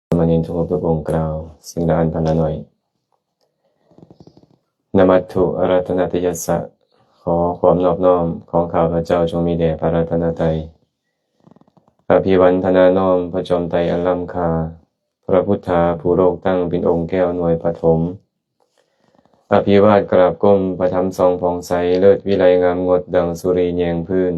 ສາມະເນນທຸກຮູບທຸກອົງກ່າວ ສິ່ງລະອັນພັນລະໜ້ອຍ. Namatthu Ratanattayassa ຂໍຄວາມນອບນ້ອມຂອງຂ້າພະເຈົ້າຈົ່ງມີແດ່ພະລັດຕະນະໄຕ. ອະພິວັນທະນານ້ອມພະຈອມໄຕອັນລ້ຳຄ່າ, ພະພຸດທາຜູ້ໂລກຕັ້ງເປັນອົງແກ້ວໜ່ວຍປະຖົມ. ອະພິວາດກາບກົ້ມພະທຳສ່ອງຜ່ອງໃສ, ເລີດວິໄລງາມງົດດັ່ງສຸຣີແຍງພື້ນ.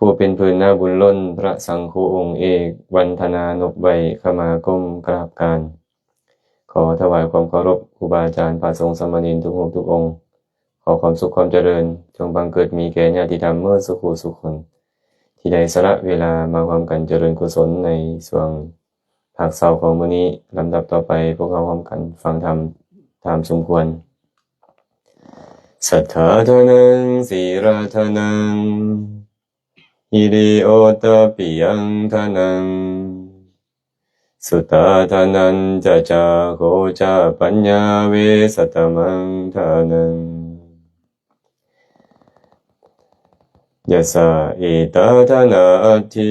ຜູ້ເປັນພື້ນນາບຸນລົ້ນ, ພະສັງຄູອົງເອກ, ວັນທະນານົບໄຫວ້, ຂະມາກົ້ມກາບການ. ຂໍຖວາຍຄວາມເຄົາລົບຄູບາອາຈານ, ພະສົງສາມະເນນທຸກຮູບທຸກອົງ. ຂໍຄວາມສຸກຄວາມຈະເລີນຈົ່ງບັງເກີດມີແກ່ຍາດຕິທຳເໝິດສູ່ຄູ່ສູ່ຄົນ ທີ່ໄດ້ສະຫຼະເວລາມາຮ່ວມກັນຈະເລີນກຸສົນໃນຊ່ວງພາກເຊົ້າຂອງມື້ນີ້. ລຳດັບຕໍ່ໄປ ພວກເຮົາຮ່ວມກັນຟັງທຳຕາມສົມຄວນ. Satthāthanaṃ sīladhanaṃ hiriotappiyaṃ dhanaṃ, suttadhanañca cāgo ca paññā vessatamaṃ dhanaṃ. Yassa etā dhanā atthi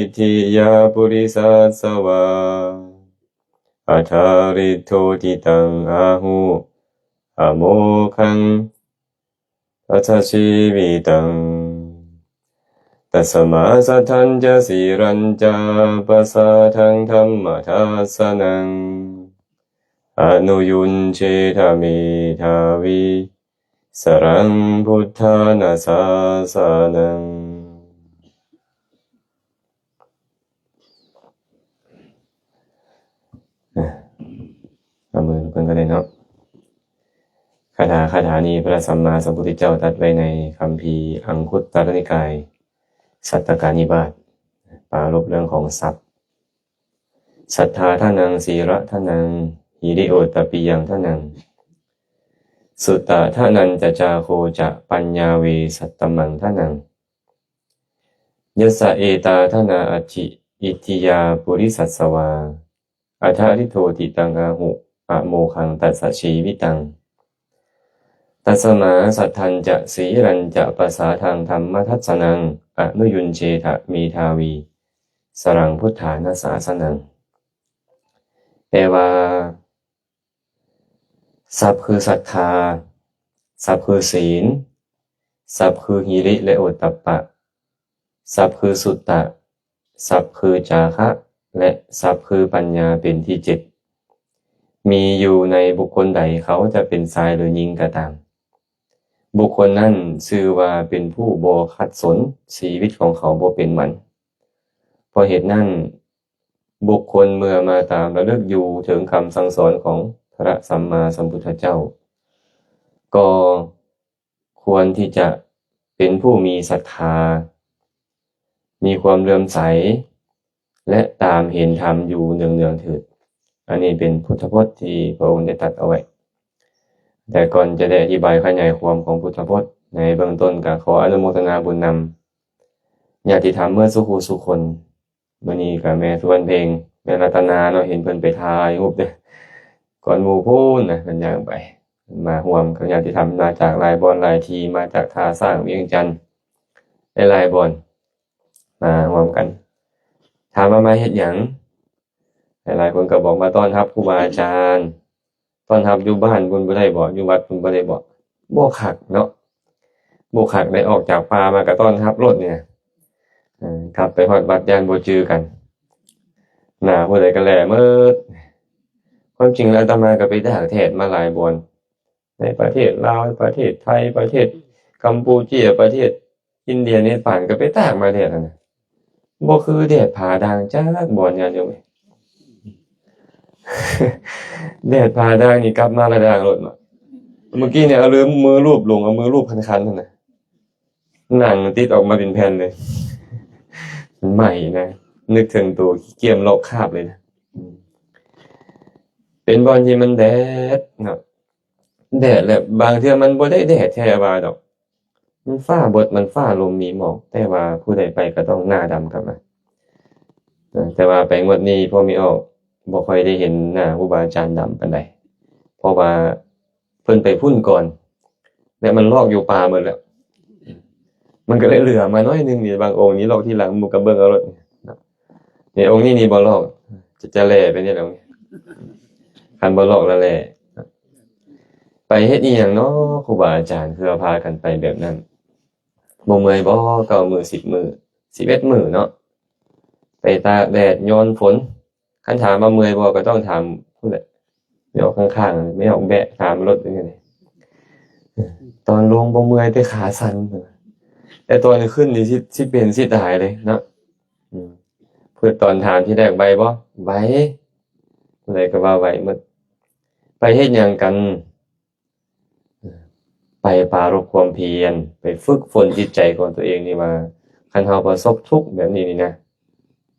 ittiyā purisassavā, athāriṭṭho citaṃ āhu amoghaṃ tassajīvitaṃ. Tasmā saddhañca sīlañca pasādaṃ dhammadassanam, anuyuñjetha medhāvī saraṃ buddhāna sāsanam. ເອົາມືເພິ່ນກໍໄດ້ເນາະ. ຄາຖາ ຄາຖານີ້ພະສຳມາສຳພຸດທະເຈົ້າຕັດໄວ້ໃນຄຳພີອັງຄຸດຕະລະນິກາຍ ສັດຕະການິບາດ ປາລົບເລື່ອງຂອງຊັບ. Satthāthanaṃ sīladhanaṃ hiriotappiyaṃ dhanaṃ, suttadhanañca cāgo ca paññā vessatamaṃ dhanaṃ. Yassa etā dhanā atthi ittiyā purisassavā, athāriṭṭho citaṃ āhu amoghaṃ tassajīvitaṃ. Tasmā saddhañca sīlañca pasādaṃ dhammadassanam, anuyuñjetha medhāvī saraṃ buddhāna sāsanam. ແປວ່າ ຊັບຄືສັດທາ, ຊັບຄືສີນ, ຊັບຄືຫິລິ ແລະ ໂອດຕັບປະ, ຊັບຄືສຸດຕະ, ຊັບຄືຈາຄະ ແລະ ຊັບຄືປັນຍາເປັນທີ່ເຈັດ ມີຢູ່ໃນບຸກຄົນໃດ, ເຂົາຈະເປັນຊາຍ ຫຼື ຍິງກໍຕາມ, ບຸກຄົນນັ້ນຊື່ວ່າເປັນຜູ້ບໍ່ຂັດສົນ, ຊີວິດຂອງເຂົາບໍ່ເປັນໝັນ. ເພາະເຫດນັ້ນ, ບຸກຄົນເມື່ອມາຕາມລະລຶກຢູ່ເຖິງຄຳສັ່ງສອນຂອງພະສຳມາສຳພຸດທະເຈົ້າ, ກໍຄວນທີ່ຈະເປັນຜູ້ມີສັດທາ, ມີຄວາມເຫຼື້ອມໃສ ແລະ ຕາມເຫັນທຳຢູ່ເນືອງໆເທີດ. ອັນນີ້ເປັນພຸດທະພົດທີ່ພະອົງໄດ້ຕັດເອົາໄວ້. ແຕ່ກ່ອນຈະໄດ້ອະທິບາຍຂະຫຍາຍຄວາມຂອງພຸດທະພົດ, ໃນເບື້ອງຕົ້ນກໍຂໍອະນຸໂມທະນາບຸນນຳຍາດຕິທຳເໝິດສູ່ຄູ່ສູ່ຄົນ. ມື້ນີ້ກໍແມ່ສຸວັນເພັງ, ແມ່ລັດຕະນາເນາະ, ເຫັນເພິ່ນໄປຖ່າຍຮູບເດ້ ກ່ອນໝູ່ພຸ້ນນະ, ເພິ່ນຍ່າງໄປ, ມາຮ່ວມກັບຍາດຕິທຳ ມາຈາກຫຼາຍບ່ອນຫຼາຍທີ່, ມາຈາກທ່າຊ້າງ, ວຽງຈັນ, ຫຼາຍໆບ່ອນ ມາຮ່ວມກັນ. ຖາມວ່າມາເຮັດຫຍັງ? ຫຼາຍໆຄົນກໍບອກມາຕ້ອນຮັບຄູບາອາຈານ. ຕ້ອນຮັບຢູ່ບ້ານພຸ້ນບໍ່ໄດ້ບໍ? ຢູ່ວັດພຸ້ນບໍ່ໄດ້ບໍ? ບໍ່ຄັກເນາະ, ບໍ່ຄັກໄດ້. ອອກຈາກປ່າມາກໍຕ້ອນຮັບໂລດນີ້, ເອີ ກັບໄປຮອດວັດຢ້ານບໍ່ຈື່ກັນ, ໜ້າຜູ້ໃດກໍແຫຼະເໝິດ. ຄວາມຈິງແລ້ວອາດຕະມາກໍໄປຕາກແດດມາຫຼາຍບ່ອນ, ໃນປະເທດລາວ, ປະເທດໄທ, ປະເທດກຳປູເຈຍ, ປະເທດອິນເດຍ, ເນປານ, ກໍໄປຕາກມາແດດຫັ້ນນະ. ບໍ່ຄືແດດຜາດ່າງຈັກບ່ອນ, ຍາດໂຍມເອີຍ. ແດດຜາດ່າງນີ້ກັບມາລະດ່າງໂລດເນາະ. ເມື່ອກີ້ນີ້ເອົາມືລູບລົງ, ເອົາມືລູບຄັນໆຫັ້ນນະ, ໜັງຕິດອອກມາເປັນແຜ່ນເລີຍ. ມັນໄໝ້ນະ, ນຶກເຖິງໂຕຂີ້ກຽມລອກຄາບເລີຍນະ. ເປັນບ່ອນທີ່ມັນແດດເນາະ, ແດດແຫຼະ, ບາງເທື່ອມັນບໍ່ໄດ້ແດດແທ້ວ່າດອກ. ມັນຟ້າເບິດ, ມັນຟ້າລົມມີໝອກ, ແຕ່ວ່າຜູ້ໃດໄປກໍຕ້ອງໜ້າດຳກັບມາ. ເອີ ແຕ່ວ່າໄປງວດນີ້ພໍ່ແມ່ອອກ ບໍ່ຄ່ອຍໄດ້ເຫັນໜ້າຄູບາອາຈານດຳປານໃດ, ເພາະວ່າເພິ່ນໄປພຸ້ນກ່ອນ ແລະ ມັນລອກຢູ່ປ່າເໝິດແລ້ວ, ມັນກໍເລີຍເຫຼືອມາໜ້ອຍໜຶ່ງ. ນີ້ບາງອົງນີ້ລອກທີຫຼັງ, ໝູ່ກໍເບິ່ງເອົາໂລດ. ນີ້ອົງນີ້ນີ້ບໍ່ລອກ, ຈະ ຈະແລ່ໄປນີ້ແຫຼະ ຄັນບໍ່ລອກລະແລ່. ໄປເຮັດອີ່ຫຍັງເນາະ ຄູບາອາຈານ ຄືວ່າພາກັນໄປແບບນັ້ນ? ບໍ່ເມື່ອຍບໍ່ ເກົ້າມື້ ສິບມື້ ສິບເອັດມື້ເນາະ ໄປຕາກແດດ ຍ້ອນຝົນ? ຄັນຖາມວ່າເມື່ອຍບໍ່ ກໍຕ້ອງຖາມພຸ້ນແຫຼະ ແມ່ອອກຂ້າງໆ ແມ່ອອກແບະຖາມລົດນີ້. ຕອນລົງບໍ່ເມື່ອຍ ແຕ່ຂາສັ່ນ ແຕ່ຕອນຂຶ້ນນີ້ຊິ ຊິເປັນຊິຕາຍເລີຍເນາະ. ອືມ ເພື່ອຕອນຖາມທີແລກໄຫວບໍ່? ໄຫວ. ຜູ້ໃດກໍວ່າໄຫວໝົດ. ໄປເຮັດຫຍັງກັນ? ໄປປາລົບຄວາມພຽນ ໄປຝຶກຝົນຈິດໃຈຂອງຕົວເອງນີ້ວ່າ ຄັນເຮົາປະສົບທຸກແບບນີ້ນີ້ນະ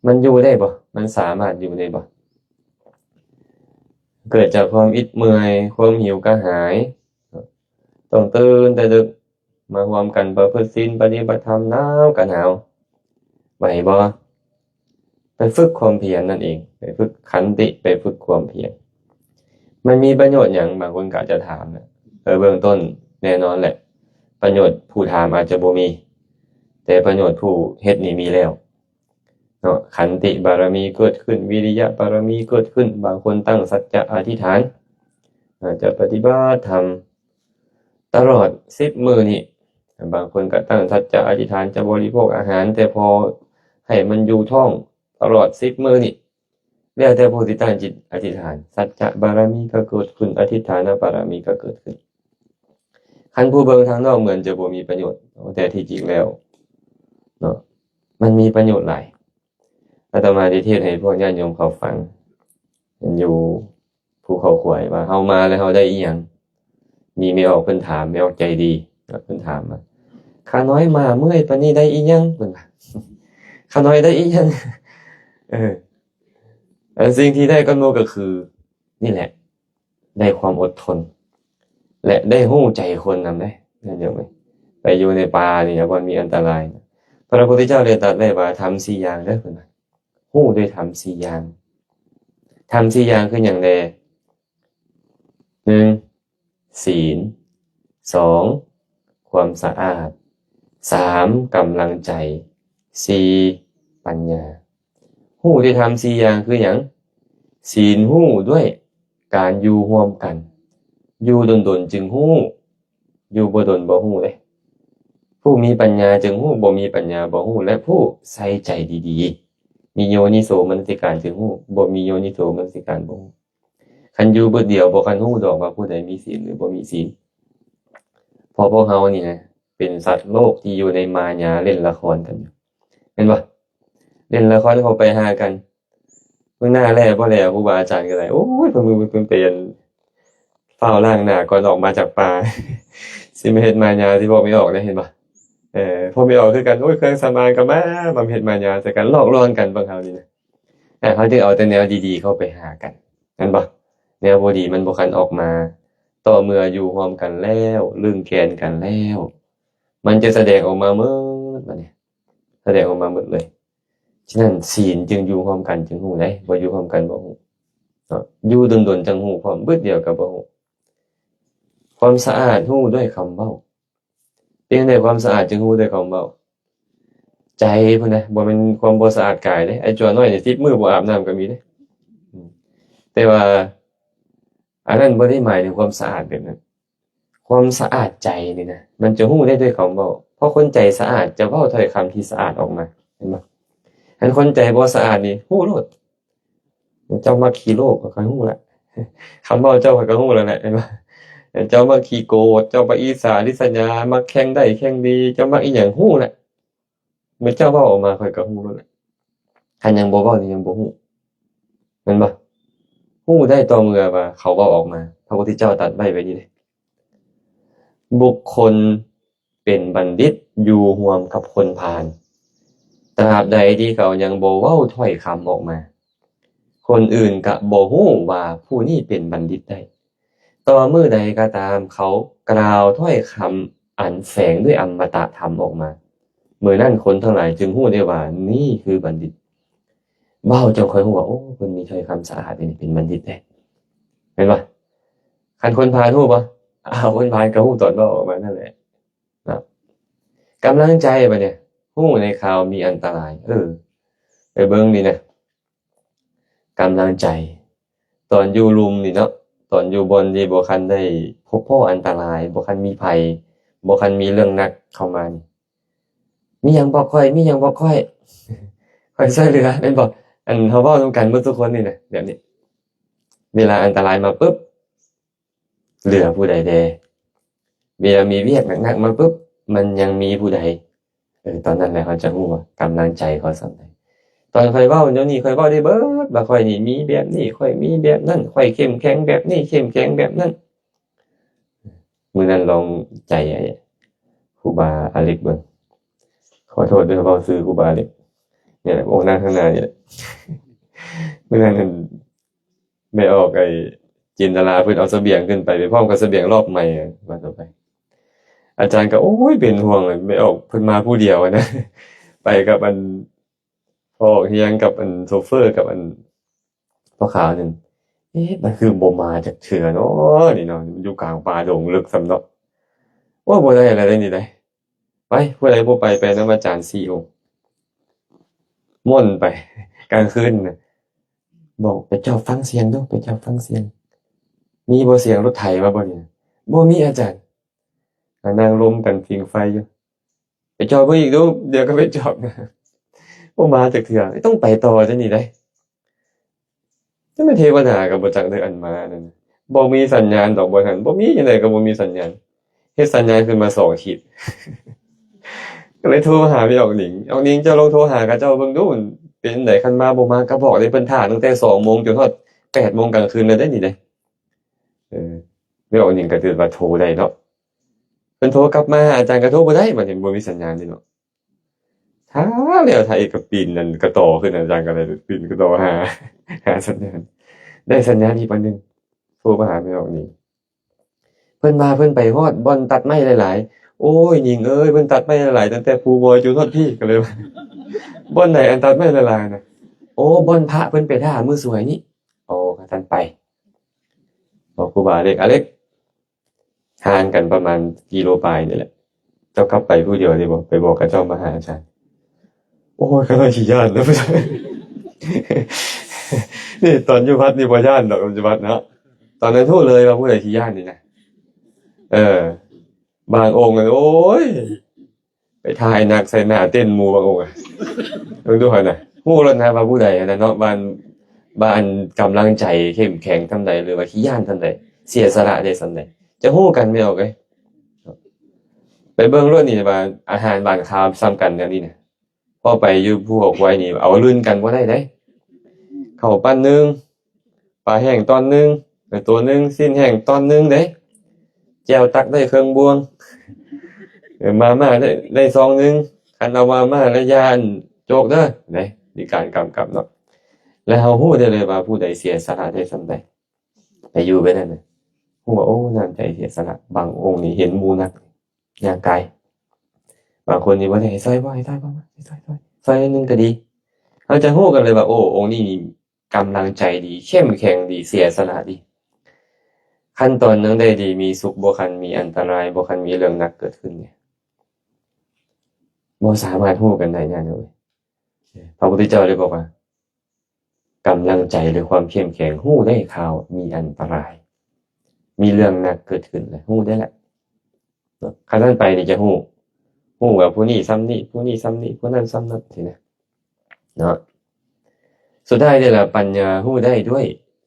ມັນຢູ່ໄດ້ບໍ່? ມັນສາມາດຢູ່ໄດ້ບໍ່? ເກີດຈາກຄວາມອິດເມື່ອຍ ຄວາມຫິວກະຫາຍ ຕ້ອງຕື່ນແຕ່ດຶກ ມາຮ່ວມກັນປະພຶດສິນປະຕິບັດທຳ ໜາວກະໜາວ ໄຫວບໍ່? ໄປຝຶກຄວາມພຽນນັ້ນເອງ ໄປຝຶກຂັນຕິ ໄປຝຶກຄວາມພຽນ. ມັນມີປະໂຫຍດຫຍັງ? ບາງຄົນກໍອາດຈະຖາມນະ. ເອີ ເບື້ອງຕົ້ນແນ່ນອນແຫຼະ ປະໂຫຍດຜູ້ຖາມອາດຈະບໍ່ມີ ແຕ່ປະໂຫຍດຜູ້ເຮັດນີ້ມີແລ້ວເນາະ. ຂັນຕິບາລະມີເກີດຂຶ້ນ ວິລິຍະບາລະມີເກີດຂຶ້ນ ບາງຄົນຕັ້ງສັດຈະອະທິຖານ ອາດຈະປະຕິບັດທຳ ຕະຫຼອດສິບມື້ນີ້. ບາງຄົນກໍຕັ້ງສັດຈະອະທິຖານຈະບໍລິໂພກອາຫານ ແຕ່ພໍໃຫ້ມັນຢູ່ທ້ອງຕະຫຼອດສິບມື້ນີ້ ແລ້ວແຕ່ຜູ້ທີ່ຕັ້ງຈິດອະທິຖານ ສັດຈະບາລະມີກໍເກີດຂຶ້ນ ອະທິຖານະບາລະມີກໍເກີດຂຶ້ນ. ຄັນຜູ້ເບິ່ງທາງນອກເໝືອນຈະບໍ່ມີປະໂຫຍດ ແຕ່ທີ່ຈິງແລ້ວເນາະ ມັນມີປະໂຫຍດຫຼາຍ. ອາດຕະມາໄດ້ເທດໃຫ້ພວກຍາດໂຍມເຂົາຟັງ ຢູ່ພູເຂົາຄວາຍ ວ່າເຮົາມາແລ້ວເຮົາໄດ້ອີ່ຫຍັງ? ມີແມ່ອອກເພິ່ນຖາມ ແມ່ອອກໃຈດີ ເພິ່ນຖາມວ່າ ຂ້ານ້ອຍມາເມື່ອຍປານນີ້ໄດ້ອີ່ຫຍັງ? ເພິ່ນວ່າ ຂ້ານ້ອຍໄດ້ອີ່ຫຍັງ? ເອີ ອັນສິ່ງທີ່ໄດ້ກັບໂມກໍຄື ນີ້ແຫຼະ ໄດ້ຄວາມອົດທົນ ແລະ ໄດ້ຮູ້ໃຈຄົນນຳເດ້ ຍາດໂຍມເອີຍ. ໄປຢູ່ໃນປ່ານີ້ ຍາມມັນມີອັນຕະລາຍ ພະພຸດທະເຈົ້າໄດ້ຕັດໄວ້ວ່າ ທຳສີ່ຢ່າງເດີ ເພິ່ນວ່າ ຮູ້ດ້ວຍທຳສີ່ຢ່າງ. ທຳສີ່ຢ່າງຄືຫຍັງແດ່? ໜຶ່ງ ສີນ, ສອງ ຄວາມສະອາດ, ສາມ ກຳລັງໃຈ, ສີ່ ປັນຍາ. ຮູ້ດ້ວຍທຳສີ່ຢ່າງຄືຫຍັງ? ສີນຮູ້ດ້ວຍການຢູ່ຮ່ວມກັນ, ຢູ່ດົນໆຈຶ່ງຮູ້, ຢູ່ບໍ່ດົນບໍ່ຮູ້ເດ້. ຜູ້ມີປັນຍາຈຶ່ງຮູ້, ບໍ່ມີປັນຍາບໍ່ຮູ້ ແລະ ຜູ້ໃສ່ໃຈດີໆ, ມີໂຍນິໂສມະນະສິການຈຶ່ງຮູ້, ບໍ່ມີໂຍນິໂສມະນະສິການບໍ່ຮູ້. ຄັນຢູ່ບຶດດຽວບໍ່ຄັນຮູ້ດອກວ່າຜູ້ໃດມີສິນ ຫຼື ບໍ່ມີສິນ. ເພາະພວກເຮົານີ້ນະ ເປັນສັດໂລກທີ່ຢູ່ໃນມາຍາ ເລ່ນລະຄອນກັນຢູ່ ແມ່ນບໍ່? ເລ່ນລະຄອນເຂົ້າໄປຫາກັນ ເບິ່ງໜ້າແລ້ບໍ່ແລ້ ຄູບາອາຈານກໍໄດ້ ໂອ້ຍ ເພິ່ນ ເພິ່ນ ເພິ່ນໄປ ອັນ ຟ້າວລ້າງໜ້າກ່ອນອອກມາຈາກປ່າ ຊິມາເຮັດມາຍາ ຊິບອກໄມ່ອອກເດ້ ເຫັນບໍ່? ເອີ ພວກໄມ່ອອກຄືກັນ ໂອ້ຍ ເຄື່ອງສຳອາງກໍມາ ມາເຮັດມາຍາໃສ່ກັນ ຫຼອກລວງກັນ ເບິ່ງເຮົານີ້ນະ. ອ່າ ເຮົາຈຶ່ງເອົາແຕ່ແນວດີໆເຂົ້າໄປຫາກັນ ແມ່ນບໍ່? ແນວບໍ່ດີມັນບໍ່ຄັນອອກມາ. ຕໍ່ເມື່ອຢູ່ຮ່ວມກັນແລ້ວ ລຶ້ງແກ່ນກັນແລ້ວ ມັນຈະສະແດງອອກມາໝົດ ບັດນີ້ ສະແດງອອກມາໝົດເລີຍ. ສະນັ້ນ ສີນຈຶ່ງຢູ່ຮ່ວມກັນຈຶ່ງຮູ້ໄດ໋ ບໍ່ຢູ່ຮ່ວມກັນບໍ່ຮູ້ເນາະ. ຢູ່ດົນໆຈັ່ງຮູ້ ພ້ອມບຶດດຽວກໍບໍ່ຮູ້. ຄວາມສະອາດຮູ້ດ້ວຍຄຳເວົ້າ. ເປັນໃດຄວາມສະອາດຈຶ່ງຮູ້ດ້ວຍຄຳເວົ້າ? ໃຈພຸ້ນນະ ບໍ່ແມ່ນຄວາມບໍ່ສະອາດກາຍເດ້. ໄອ້ຈົວນ້ອຍນີ້ ສິບມື້ບໍ່ອາບນ້ຳກໍມີເດ້. ອືມ ແຕ່ວ່າອັນນັ້ນບໍ່ໄດ້ໝາຍເຖິງຄວາມສະອາດແບບນັ້ນ. ຄວາມສະອາດໃຈນີ້ນະ ມັນຈະຮູ້ໄດ້ດ້ວຍຄຳເວົ້າ. ເພາະຄົນໃຈສະອາດຈະເວົ້າຖ້ອຍຄຳທີ່ສະອາດອອກມາ ເຫັນບໍ່? ຄັນຄົນໃຈບໍ່ສະອາດນີ້ ຮູ້ໂລດ. ເຈົ້າມັກຂີ້ໂລກ ຂ້ອຍຮູ້ລະ ຄຳເວົ້າເຈົ້າຂ້ອຍກໍຮູ້ແລ້ວແຫຼະ ເຫັນບໍ່? ເຈົ້າມັກຂີ້ໂກດ ເຈົ້າມັກອິດສາລິດສະຫຍາ ມັກແຂ່ງໄດ້ແຂ່ງດີ ເຈົ້າມັກອີ່ຫຍັງ ຮູ້ແຫຼະ. ເມື່ອເຈົ້າເວົ້າອອກມາ ຂ້ອຍກໍຮູ້ແລ້ວແຫຼະ. ຄັນຍັງບໍ່ເວົ້ານີ້ ຍັງບໍ່ຮູ້ ແມ່ນບໍ່? ຮູ້ໄດ້ຕໍ່ເມື່ອວ່າເຂົາເວົ້າອອກມາ. ພະພຸດທະເຈົ້າຕັດໄວ້ແບບນີ້ເດ້. ບຸກຄົນ ເປັນບັນດິດຢູ່ຮ່ວມກັບຄົນພານ ຕາບໃດທີ່ເຂົາຍັງບໍ່ເວົ້າຖ້ອຍຄຳອອກມາ, ຄົນອື່ນກະບໍ່ຮູ້ວ່າຜູ້ນີ້ເປັນບັນດິດໄດ້. ຕໍ່ມື້ໃດກໍຕາມເຂົາກ່າວຖ້ອຍຄຳອັນແຝງດ້ວຍອະມະຕະທຳອອກມາ, ເມື່ອນັ້ນຄົນທັງຫຼາຍຈຶ່ງຮູ້ໄດ້ວ່ານີ້ຄືບັນດິດ. ເວົ້າຈັ່ງຄ່ອຍຮູ້ວ່າ ໂອ້ ເພິ່ນມີຖ້ອຍຄຳສະອາດ ເປັນ ເປັນບັນດິດເດ້ ແມ່ນບໍ່? ຄັນຄົນພານຮູ້ບໍ່? ອ້າວ ຄົນພານກໍຮູ້ຕອນເວົ້າອອກມານັ້ນແຫຼະ. ນະ ກຳລັງໃຈບັດນີ້ ຮູ້ໃນຂ່າວມີອັນຕະລາຍ. ເອີ ໄປເບິ່ງນີ້ນະ, ກຳລັງໃຈ ຕອນຢູ່ລຸ່ມນີ້ເນາະ ຕອນຢູ່ບ່ອນທີ່ບໍ່ທັນໄດ້ພົບພໍ້ອັນຕະລາຍ ບໍ່ທັນມີໄພ ບໍ່ທັນມີເລື່ອງໜັກເຂົ້າມານີ້ ມີຫຍັງບອກຂ້ອຍ ມີຫຍັງບອກຂ້ອຍ ຂ້ອຍຊ່ວຍເຫຼືອ ແມ່ນບໍ່? ອັນເຮົາເວົ້ານຳກັນເບິດທຸກຄົນນີ້ນະ ແບບນີ້ ເວລາອັນຕະລາຍມາປຶບ ເຫຼືອຜູ້ໃດແດ່? ເວລາມີວຽກໜັກໆມາປຶບ ມັນຍັງມີຜູ້ໃດ? ເອີ ຕອນນັ້ນແຫຼະເຮົາຈະຮູ້ວ່າກຳລັງໃຈເຂົາສ່ຳໃດ. ຕອນຂ້ອຍເວົ້າແນວນີ້ ຂ້ອຍເວົ້າໄດ້ເບິດ ວ່າຂ້ອຍນີ້ມີແບບນີ້ ຂ້ອຍມີແບບນັ້ນ ຂ້ອຍເຂັ້ມແຂງແບບນີ້ ເຂັ້ມແຂງແບບນັ້ນ. ມື້ນັ້ນລອງໃຈໄອ້ຄູບາອາເລັກເບິ່ງ. ຂໍໂທດເດີ ເວົ້າຊື່ຄູບາອາເລັກ. ນີ້ແຫຼະ ອົງນັ່ງຂ້າງໜ້ານີ້ແຫຼະ. ມື້ນັ້ນ ແມ່ອອກ ໄອ້ຈິນດາລາເພິ່ນເອົາສະບຽງຂຶ້ນໄປ ໄປພ້ອມກັບສະບຽງລອບໃໝ່ ວ່າຕໍ່ໄປ. ອາຈານກໍ ໂອ້ຍ ເປັນຫ່ວງ ແມ່ອອກເພິ່ນມາຜູ້ດຽວນະ ໄປກັບອັນ ພໍ່ອອກຮຽງກັບອັນໂຊເຟີກັບອັນພໍ່ຂາວນັ້ນ. ເອະ ມັນຄືບໍ່ມາຈັກເທື່ອເນາະ ນີ້ເນາະ ຢູ່ກາງປ່າດົງເລິກສ່ຳເນາະ. ໂອ້ຍ ບໍ່ໄດ້ແລ້ວເດ້ນີ້ໄດ໋. ໄປ ຜູ້ໃດບໍ່ໄປ ໄປນຳອາຈານສີ່ອົງ ມ່ວນໄປ ກາງຄືນນະ ບອກໄປຈອບຟັງສຽງດູ ໄປຈອບຟັງສຽງ ມີບໍ່ສຽງລົດໄຖມາບໍ່ນີ້? ບໍ່ມີອາຈານ. ກະນັ່ງລົມກັນຜິງໄຟຢູ່ ໄປຈອບເບິ່ງອີກດູ ດຽວກໍໄປຈອບ. ບໍ່ມາຈັກເທື່ອ ຕ້ອງໄປຕໍ່ຈັ່ງນີ້ໄດ໋. ຈັ່ງແມ່ນເທວະດາກໍບໍ່ຈັກເດີ ອັນມານັ້ນ ບໍ່ມີສັນຍານດອກບ່ອນຫັ້ນ ບໍ່ມີຈັ່ງໃດກໍບໍ່ມີສັນຍານ. ເຮັດສັນຍານຂຶ້ນມາສອງທິດ ກໍເລີຍໂທຫາແມ່ອອກນິງ ອອກນິງ ເຈົ້າລອງໂທຫາເຂົາເຈົ້າເບິ່ງດູ ເປັນຈັ່ງໃດ? ຄັນມາບໍ່ມາກໍບອກເດ້ ເພິ່ນຖ້າຕັ້ງແຕ່ສອງໂມງຈົນຮອດແປດໂມງກາງຄືນແລ້ວເດ້ນີ້ເດ້. ເອີ ແມ່ອອກນິງກໍຖືວ່າໂທໄດ້ເນາະ ເພິ່ນໂທກັບມາຫາອາຈານກໍໂທບໍ່ໄດ້ ບັດນີ້ບໍ່ມີສັນຍານເດ້ເນາະ. ຖ້າແລ້ວ ຖ້າອີກກໍປີນນັ້ນກະຕໍຂຶ້ນ ອາຈານກໍເລີຍປີນກະຕໍຫາ ຫາສັນຍານ ໄດ້ສັນຍານອີກອັນໜຶ່ງ ໂທມາຫາແມ່ອອກນິງ. ເພິ່ນວ່າເພິ່ນໄປຮອດບ່ອນຕັດໄມ້ຫຼາຍໆ. ໂອ້ຍ ນິງເອີຍ ເພິ່ນຕັດໄມ້ຫຼາຍໆ ຕັ້ງແຕ່ພູບອຍຈົນຮອດພີ້ ກໍເລີຍວ່າ ບ່ອນໃດອັນຕັດໄມ້ຫຼາຍໆນະ? ໂອ້ ບ່ອນພະເພິ່ນໄປດ່າມື້ສວຍນີ້. ໂອ້ ຄັນຊັ້ນໄປ ບອກຄູບາເລັກ ອາເລັກ ຫ່າງກັນປະມານກິໂລປາຍນີ້ແຫຼະ ເຈົ້າກັບໄປຜູ້ດຽວເດ້ບໍ່? ໄປບອກເຂົາເຈົ້າມາຫາອາຈານ. ໂອ້ຍ ຂ້ານ້ອຍຂີ້ຢ້ານແລ້ວ ນີ້ຕອນຢູ່ວັດນີ້ບໍ່ຢ້ານດອກ ຢູ່ວັດເນາະ ຕອນນັ້ນຮູ້ເລີຍວ່າຜູ້ໃດຂີ້ຢ້ານນີ້ນະ. ເອີ ບາງອົງ ໂອ້ຍ ໄປຖ່າຍໜັກໃສ່ໜ້າເຕັ້ນໝູ່ບາງອົງ ເບິ່ງດູຫັ້ນນະ ຮູ້ແລ້ວນະວ່າຜູ້ໃດຫັ້ນນະເນາະ ວ່າ ວ່າອັນກຳລັງໃຈເຂັ້ມແຂງສ່ຳໃດ ຫຼືວ່າຂີ້ຢ້ານສ່ຳໃດ ເສຍສະຫຼະໄດ້ສ່ຳໃດ ຈະຮູ້ກັນແມ່ອອກເອີຍ. ໄປເບິ່ງໂລດນີ້ວ່າອາຫານຫວານຄາວສ່ຳກັນແນວນີ້ນະ ພໍໄປຢູ່ພູເຂົາຄວາຍນີ້ ເອົາລຸ້ນກັນບໍ່ໄດ້ເດ້. ເຂົ້າປັ້ນໜຶ່ງ ປາແຫ້ງຕ່ອນໜຶ່ງ ເອີ ໂຕໜຶ່ງ ຊີ້ນແຫ້ງຕ່ອນໜຶ່ງເດ້ ແຈ່ວຕັກໄດ້ເຄິ່ງບ່ວງ ເອີ ມາມ່າໄດ້ ໄດ້ຊອງໜຶ່ງ ຄັນເອົາມາມ່າແລ້ວຢ່າໂຈກເດີ ເດ້ ມີການກຳກັບເນາະ. ແລ້ວເຮົາຮູ້ໄດ້ເລີຍວ່າຜູ້ໃດເສຍສະຫຼະໄດ້ສ່ຳໃດ ໄປຢູ່ແບບນັ້ນນະ ຮູ້ວ່າ ໂອ້ ນ້ຳໃຈເສຍສະຫຼະ. ບາງອົງນີ້ເຫັນໝູ່ໜັກ ຍ່າງກາຍ ບາງຄົນນີ້ບໍ່ໄດ້ໃຫ້ຊ່ອຍ ບໍ່ໃຫ້ຊ່ອຍ ບໍ່ໃຫ້ຊ່ອຍ ຊ່ອຍ ຊ່ອຍໜ້ອຍໜຶ່ງກໍດີ. ເຮົາຈະຮູ້ກັນເລີຍວ່າ ໂອ້ ອົງນີ້ນີ້ ກຳລັງໃຈດີ ເຂັ້ມແຂງດີ ເສຍສະຫຼະດີ. ຄັນຕອນຍັງໄດ້ດີມີສຸກ ບໍ່ຄັນມີອັນຕະລາຍ ບໍ່ຄັນມີເລື່ອງໜັກເກີດຂຶ້ນນີ້ ບໍ່ສາມາດຮູ້ກັນໄດ້ ຍາດໂຍມເອີຍ. ພະພຸດທະເຈົ້າໄດ້ບອກວ່າ ກຳລັງໃຈ ຫຼື ຄວາມເຂັ້ມແຂງ ຮູ້ໄດ້ຂ່າວມີອັນຕະລາຍ ມີເລື່ອງໜັກເກີດຂຶ້ນແລ້ວ ຮູ້ໄດ້ແລ້ວ. ເນາະ ຄັນຊັ້ນໄປນີ້ຈະຮູ້ ຮູ້ວ່າຜູ້ນີ້ສ່ຳນີ້ ຜູ້ນີ້ສ່ຳນີ້ ຜູ້ນັ້ນສ່ຳນັ້ນ ຊີ້ນະ ເນາະ. ສຸດທ້າຍນີ້ລະ ປັນຍາຮູ້ໄດ້ດ້ວຍ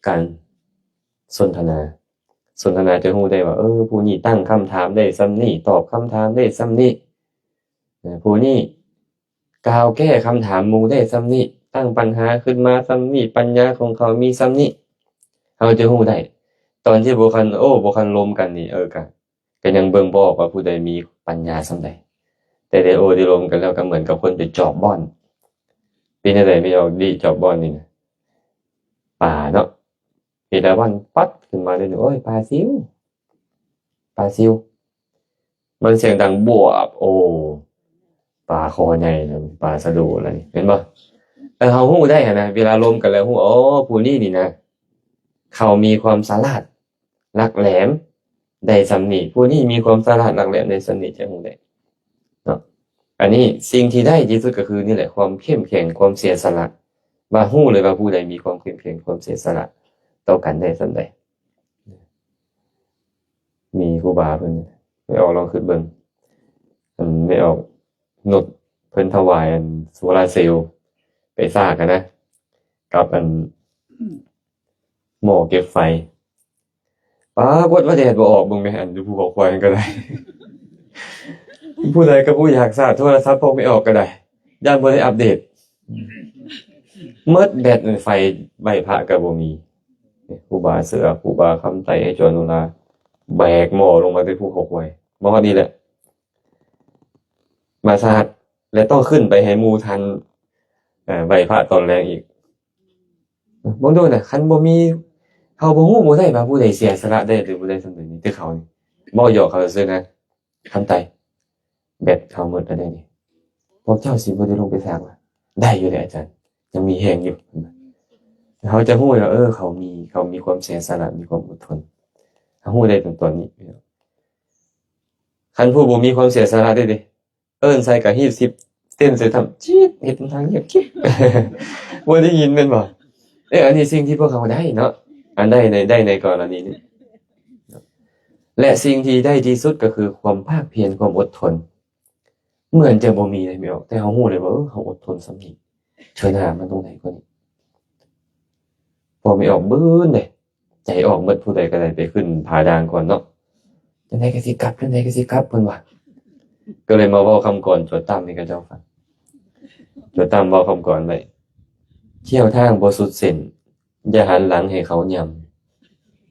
ການສົນທະນາ. ສົນທະນາຈະຮູ້ໄດ້ວ່າ ເອີ ຜູ້ນີ້ຕັ້ງຄຳຖາມໄດ້ສ່ຳນີ້ ຕອບຄຳຖາມໄດ້ສ່ຳນີ້ ເອີ ຜູ້ນີ້ກ່າວແກ້ຄຳຖາມໝູ່ໄດ້ສ່ຳນີ້ ຕັ້ງປັນຫາຂຶ້ນມາສ່ຳນີ້ ປັນຍາຂອງເຂົາມີສ່ຳນີ້ ເຮົາຈະຮູ້ໄດ້. ຕອນທີ່ບໍ່ທັນ ໂອ້ ບໍ່ທັນລົມກັນນີ້ ເອີ ກະ ກະຍັງເບິ່ງບໍ່ອອກວ່າຜູ້ໃດມີປັນຍາສ່ຳໃດ. ແຕ່ໄດ້ໂອ້ໄດ້ລົມກັນແລ້ວ ກະເໝືອນກັບຄົນໄປຈອບບ່ອນ. ເປັນຈັ່ງໃດແມ່ອອກດີຈອບບ່ອນນີ້ນະ? ປາເນາະ ເອລາວັນປັດຂຶ້ນມາເລີຍ ໂອ້ຍ ປາຊິວ ປາຊິວ. ມັນສຽງດັງບວບ ໂອ້ ປາຄໍໃຫຍ່ລະ ປາສະໂດລະນີ້ ເຫັນບໍ່? ເອີ ເຮົາຮູ້ໄດ້ຫັ້ນນະ ເວລາລົມກັນແລ້ວຮູ້ ໂອ້ ຜູ້ນີ້ນີ້ນະ ເຂົາມີຄວາມສະຫຼາດ ຫຼັກແຫຼມໄດ້ສ່ຳນີ້ ຜູ້ນີ້ມີຄວາມສະຫຼາດຫຼັກແຫຼມໄດ້ສ່ຳນີ້ ຈະຮູ້ໄດ້ເນາະ. ອັນນີ້ສິ່ງທີ່ໄດ້ທີ່ສຸດກໍຄືນີ້ແຫຼະ ຄວາມເຂັ້ມແຂງ ຄວາມເສຍສະຫຼະ ວ່າຮູ້ເລີຍວ່າຜູ້ໃດມີຄວາມເຂັ້ມແຂງ ຄວາມເສຍສະຫຼະຕໍ່ກັນໄດ້ສ່ຳໃດ. ມີຄູບາເພິ່ນ ແມ່ອອກລອງຄິດເບິ່ງ ອັນແມ່ອອກນົດເພິ່ນຖວາຍອັນໂຊລາເຊວໄປສາກຫັ້ນນະ ກັບອັນໝໍ້ເກັບໄຟ ປາກົດວ່າແດດບໍ່ອອກ ເບິ່ງແມ່ ອັນຢູ່ພູເຂົາຄວາຍຫັ້ນກໍໄດ້ ຜູ້ໃດກໍບໍ່ຢາກຊາດໂທລະສັບພວກແມ່ອອກກໍໄດ້ ຢ້ານບໍ່ໄດ້ອັບເດດ ໝົດແບັດ ໄຟໄຫວ້ພະກໍບໍ່ມີ. ຄູບາເສືອ ຄູບາຄຳໄຕ ອາຈານໂນລາ ແບກໝໍ້ລົງມາແຕ່ພູເຂົາຄວາຍ ມາຮອດນີ້ແຫຼະ ມາຊາດ ແລະ ຕ້ອງຂຶ້ນໄປໃຫ້ໝູ່ທ່ານ ເອີ ໄຫວ້ພະຕອນແລງອີກ. ເບິ່ງດູນະ ຄັນບໍ່ມີ ເຮົາບໍ່ຮູ້ບໍ່ໄດ້ວ່າຜູ້ໃດເສຍສະຫຼະໄດ້ ຫຼື ບໍ່ໄດ້ສ່ຳໃດນີ້ ແຕ່ເຂົານີ້ ເວົ້າຫຍອກເຂົາຊື່ໆນະ ຄຳໄຕ ແບັດເຮົາໝົດແລ້ວເດ້ນີ້ ພວກເຈົ້າຊິບໍ່ໄດ້ລົງໄປສາກຫວາ? ໄດ້ຢູ່ເດ້ອາຈານ ຍັງມີແຮງຢູ່. ເຮົາຈະຮູ້ວ່າ ເອີ ເຂົາມີ ເຂົາມີຄວາມເສຍສະຫຼະ ມີຄວາມອົດທົນ ເຮົາຮູ້ໄດ້ຕອນນີ້. ຄັນຜູ້ບໍ່ມີຄວາມເສຍສະຫຼະເດ້ນີ້ ເອີ້ນໃສ່ກະຮີບສິບ ເຕັ້ນໃສ່ທຳຈິດ ເຮັດທາງງຽບກິບ ບໍ່ໄດ້ຍິນແມ່ນບໍ່? ເອີ ອັນນີ້ສິ່ງທີ່ພວກເຮົາໄດ້ເນາະ ອັນໄດ້ໃນ ໄດ້ໃນກໍລະນີນີ້ ແລະ ສິ່ງທີ່ໄດ້ທີ່ສຸດກໍຄືຄວາມພາກພຽນ ຄວາມອົດທົນ ເໝືອນຈະບໍ່ມີເດ້ແມ່ອອກ ແຕ່ເຮົາຮູ້ເລີຍວ່າ ເອີ ເຮົາອົດທົນສ່ຳນີ້ ເທື່ອໜ້າມັນຕ້ອງໄດ້ກວ່ານີ້. ພໍແມ່ອອກບຶ້ນເດ້ ໃຈອອກໝົດ ຜູ້ໃດກໍໄດ້ໄປຂຶ້ນຜາດ່າງກ່ອນເນາະ ຈັ່ງໃດກໍຊິກັບ ຈັ່ງໃດກໍຊິກັບ ເພິ່ນວ່າ ກໍເລີຍມາເວົ້າຄຳກອນຈົດຕຳໃຫ້ເຂົາເຈົ້າຟັງ. ຈົດຕຳເວົ້າຄຳກອນໄວ້ ທ່ຽວທາງບໍ່ສຸດເສັ້ນ ຢ່າຫັນຫຼັງໃຫ້ເຂົາຍ່ຳ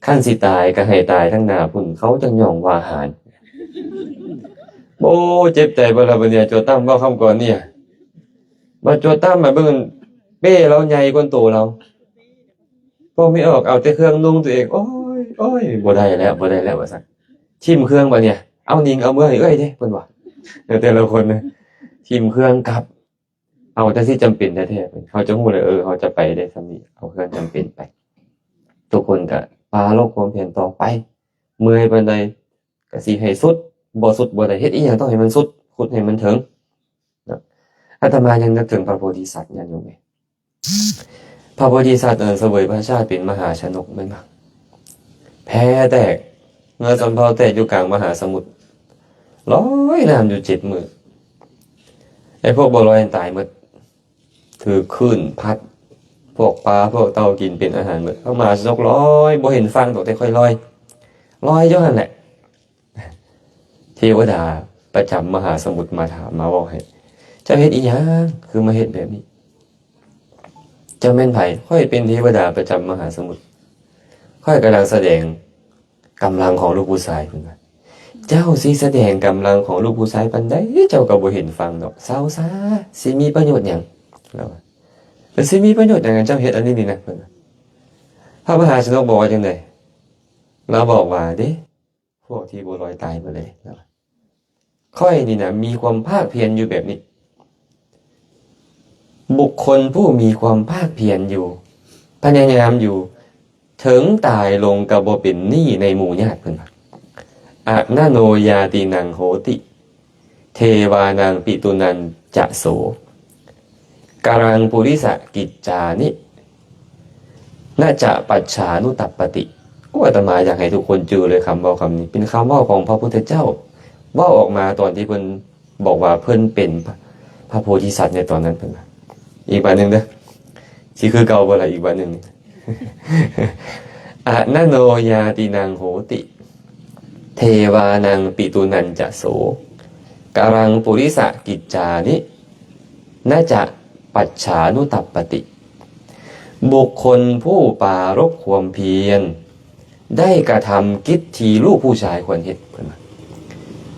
ຄັນຊິຕາຍກໍໃຫ້ຕາຍທາງໜ້າພຸ້ນ ເຂົາຈັ່ງຍ້ອງວ່າຫານ. ໂອ້ ເຈັບໃຈເບິດລະບັດນີ້ ຈົດຕຳເວົ້າຄຳກອນນີ້ ມາຈົດຕຳມາເບິ່ງ ເປ້ລາວໃຫຍ່ກວ່າໂຕລາວ ພໍແມ່ອອກເອົາແຕ່ເຄື່ອງນຸ່ງຕົວເອງ ໂອ້ຍ ໂອ້ຍ ບໍ່ໄດ້ແລ້ວ ບໍ່ໄດ້ແລ້ວວ່າຊັ້ນ ຖິ້ມເຄື່ອງບັດນີ້ ເອົາໜິງເອົາເມືອໃຫ້ເອື້ອຍເດ້ ເພິ່ນວ່າ. ແຕ່ລະຄົນນະ ຖິ້ມເຄື່ອງກັບ ເອົາແຕ່ທີ່ຈຳເປັນແທ້ໆ ເຮົາຈະຮູ້ເລີຍ ເອີ ເຮົາຈະໄປໄດ້ສ່ຳນີ້ ເອົາເຄື່ອງຈຳເປັນໄປ. ທຸກຄົນກໍປາລົບຄວາມພຽນຕໍ່ໄປ ເມື່ອຍປານໃດກໍຊິໃຫ້ສຸດ ບໍ່ສຸດບໍ່ໄດ້ ເຮັດອີ່ຫຍັງຕ້ອງໃຫ້ມັນສຸດ ຂຸດໃຫ້ມັນເຖິງເນາະ. ອາດຕະມາຍັງນຶກເຖິງພະໂພທິສັດ ຍາດໂຍມເອີຍ ພະໂພທິສັດ ເອີ ສະເຫວີຍພະຊາດເປັນມະຫາຊະນົກແມ່ນບໍ່? ແພແຕກ ເຫື່ອສຳເພົາແຕກຢູ່ກາງມະຫາສະໝຸດ ລອຍນ້ຳຢູ່ເຈັດມື້. ໄອ້ພວກບໍ່ລອຍນັ້ນຕາຍໝົດ ຖືກຄື້ນພັດ ພວກປາພວກເຕົ່າກິນເປັນອາຫານໝົດ. ພະມະຫາຊະນົກລອຍ ບໍ່ເຫັນຝັ່ງດອກ ແຕ່ຄ່ອຍລອຍ ລອຍຢູ່ຫັ້ນແຫຼະ. ເທວະດາປະຈຳມະຫາສະໝຸດມາຖາມ ມາເວົ້າໃຫ້ ເຈົ້າເຮັດອີ່ຫຍັງ ຄືມາເຮັດແບບນີ້? ເຈົ້າແມ່ນໃຜ? ຂ້ອຍເປັນເທວະດາປະຈຳມະຫາສະໝຸດ ຂ້ອຍກຳລັງສະແດງກຳລັງຂອງລູກຜູ້ຊາຍ. ເພິ່ນວ່າ ເຈົ້າຊິສະແດງກຳລັງຂອງລູກຜູ້ຊາຍປານໃດ ເຈົ້າກໍບໍ່ເຫັນຝັ່ງດອກ ເຊົາຊະ ຊິມີປະໂຫຍດຫຍັງ? ລາວວ່າ ແລ້ວຊິມີປະໂຫຍດຫຍັງ ເຈົ້າເຮັດອັນນີ້ນີ້ນະ? ເພິ່ນວ່າ ພະມະຫາຊະນົກບອກວ່າຈັ່ງໃດ? ລາວບອກວ່າ ເດ້ ພວກທີ່ບໍ່ລອຍຕາຍໝົດເລີຍ ຂ້ອຍນີ້ນະ ມີຄວາມພາກພຽນຢູ່ແບບນີ້ ບຸກຄົນຜູ້ມີຄວາມພາກພຽນຢູ່ ພະຍາຍາມຢູ່ ເຖິງຕາຍລົງກໍບໍ່ເປັນໜີ້ໃນໝູ່ຍາດ. ເພິ່ນວ່າ ອະນະໂນຍາຕິນັງໂຫຕິ ເທວານັງປິຕຸນັນຈະໂສ ກາລັງປຸລິສະກິດຈານິ ນະຈະປັດສານຸຕັບປະຕິ. ໂອ້ ອາດຕະມາຢາກໃຫ້ທຸກຄົນຈື່ເລີຍ ຄຳເວົ້າຄຳນີ້ ເປັນຄຳເວົ້າຂອງພະພຸດທະເຈົ້າ ເວົ້າອອກມາຕອນທີ່ເພິ່ນບອກວ່າເພິ່ນເປັນພະ ພະໂພທິສັດໃນຕອນນັ້ນ. ເພິ່ນວ່າ ອີກບາດໜຶ່ງເດີ້ ຊິຄືເກົ່າບໍ່ລະ ອີກບາດໜຶ່ງນີ້? ອະນະໂນຍາຕິນັງໂຫຕິ ເທວານັງປິຕຸນັນຈະໂສ ກາລັງປຸລິສະກິດຈານິ ນະຈະປັດສານຸຕັບປະຕິ. ບຸກຄົນຜູ້ປາລົບຄວາມພຽນ ໄດ້ກະທຳກິດທີ່ລູກຜູ້ຊາຍຄວນເຮັດ. ເພິ່ນວ່າ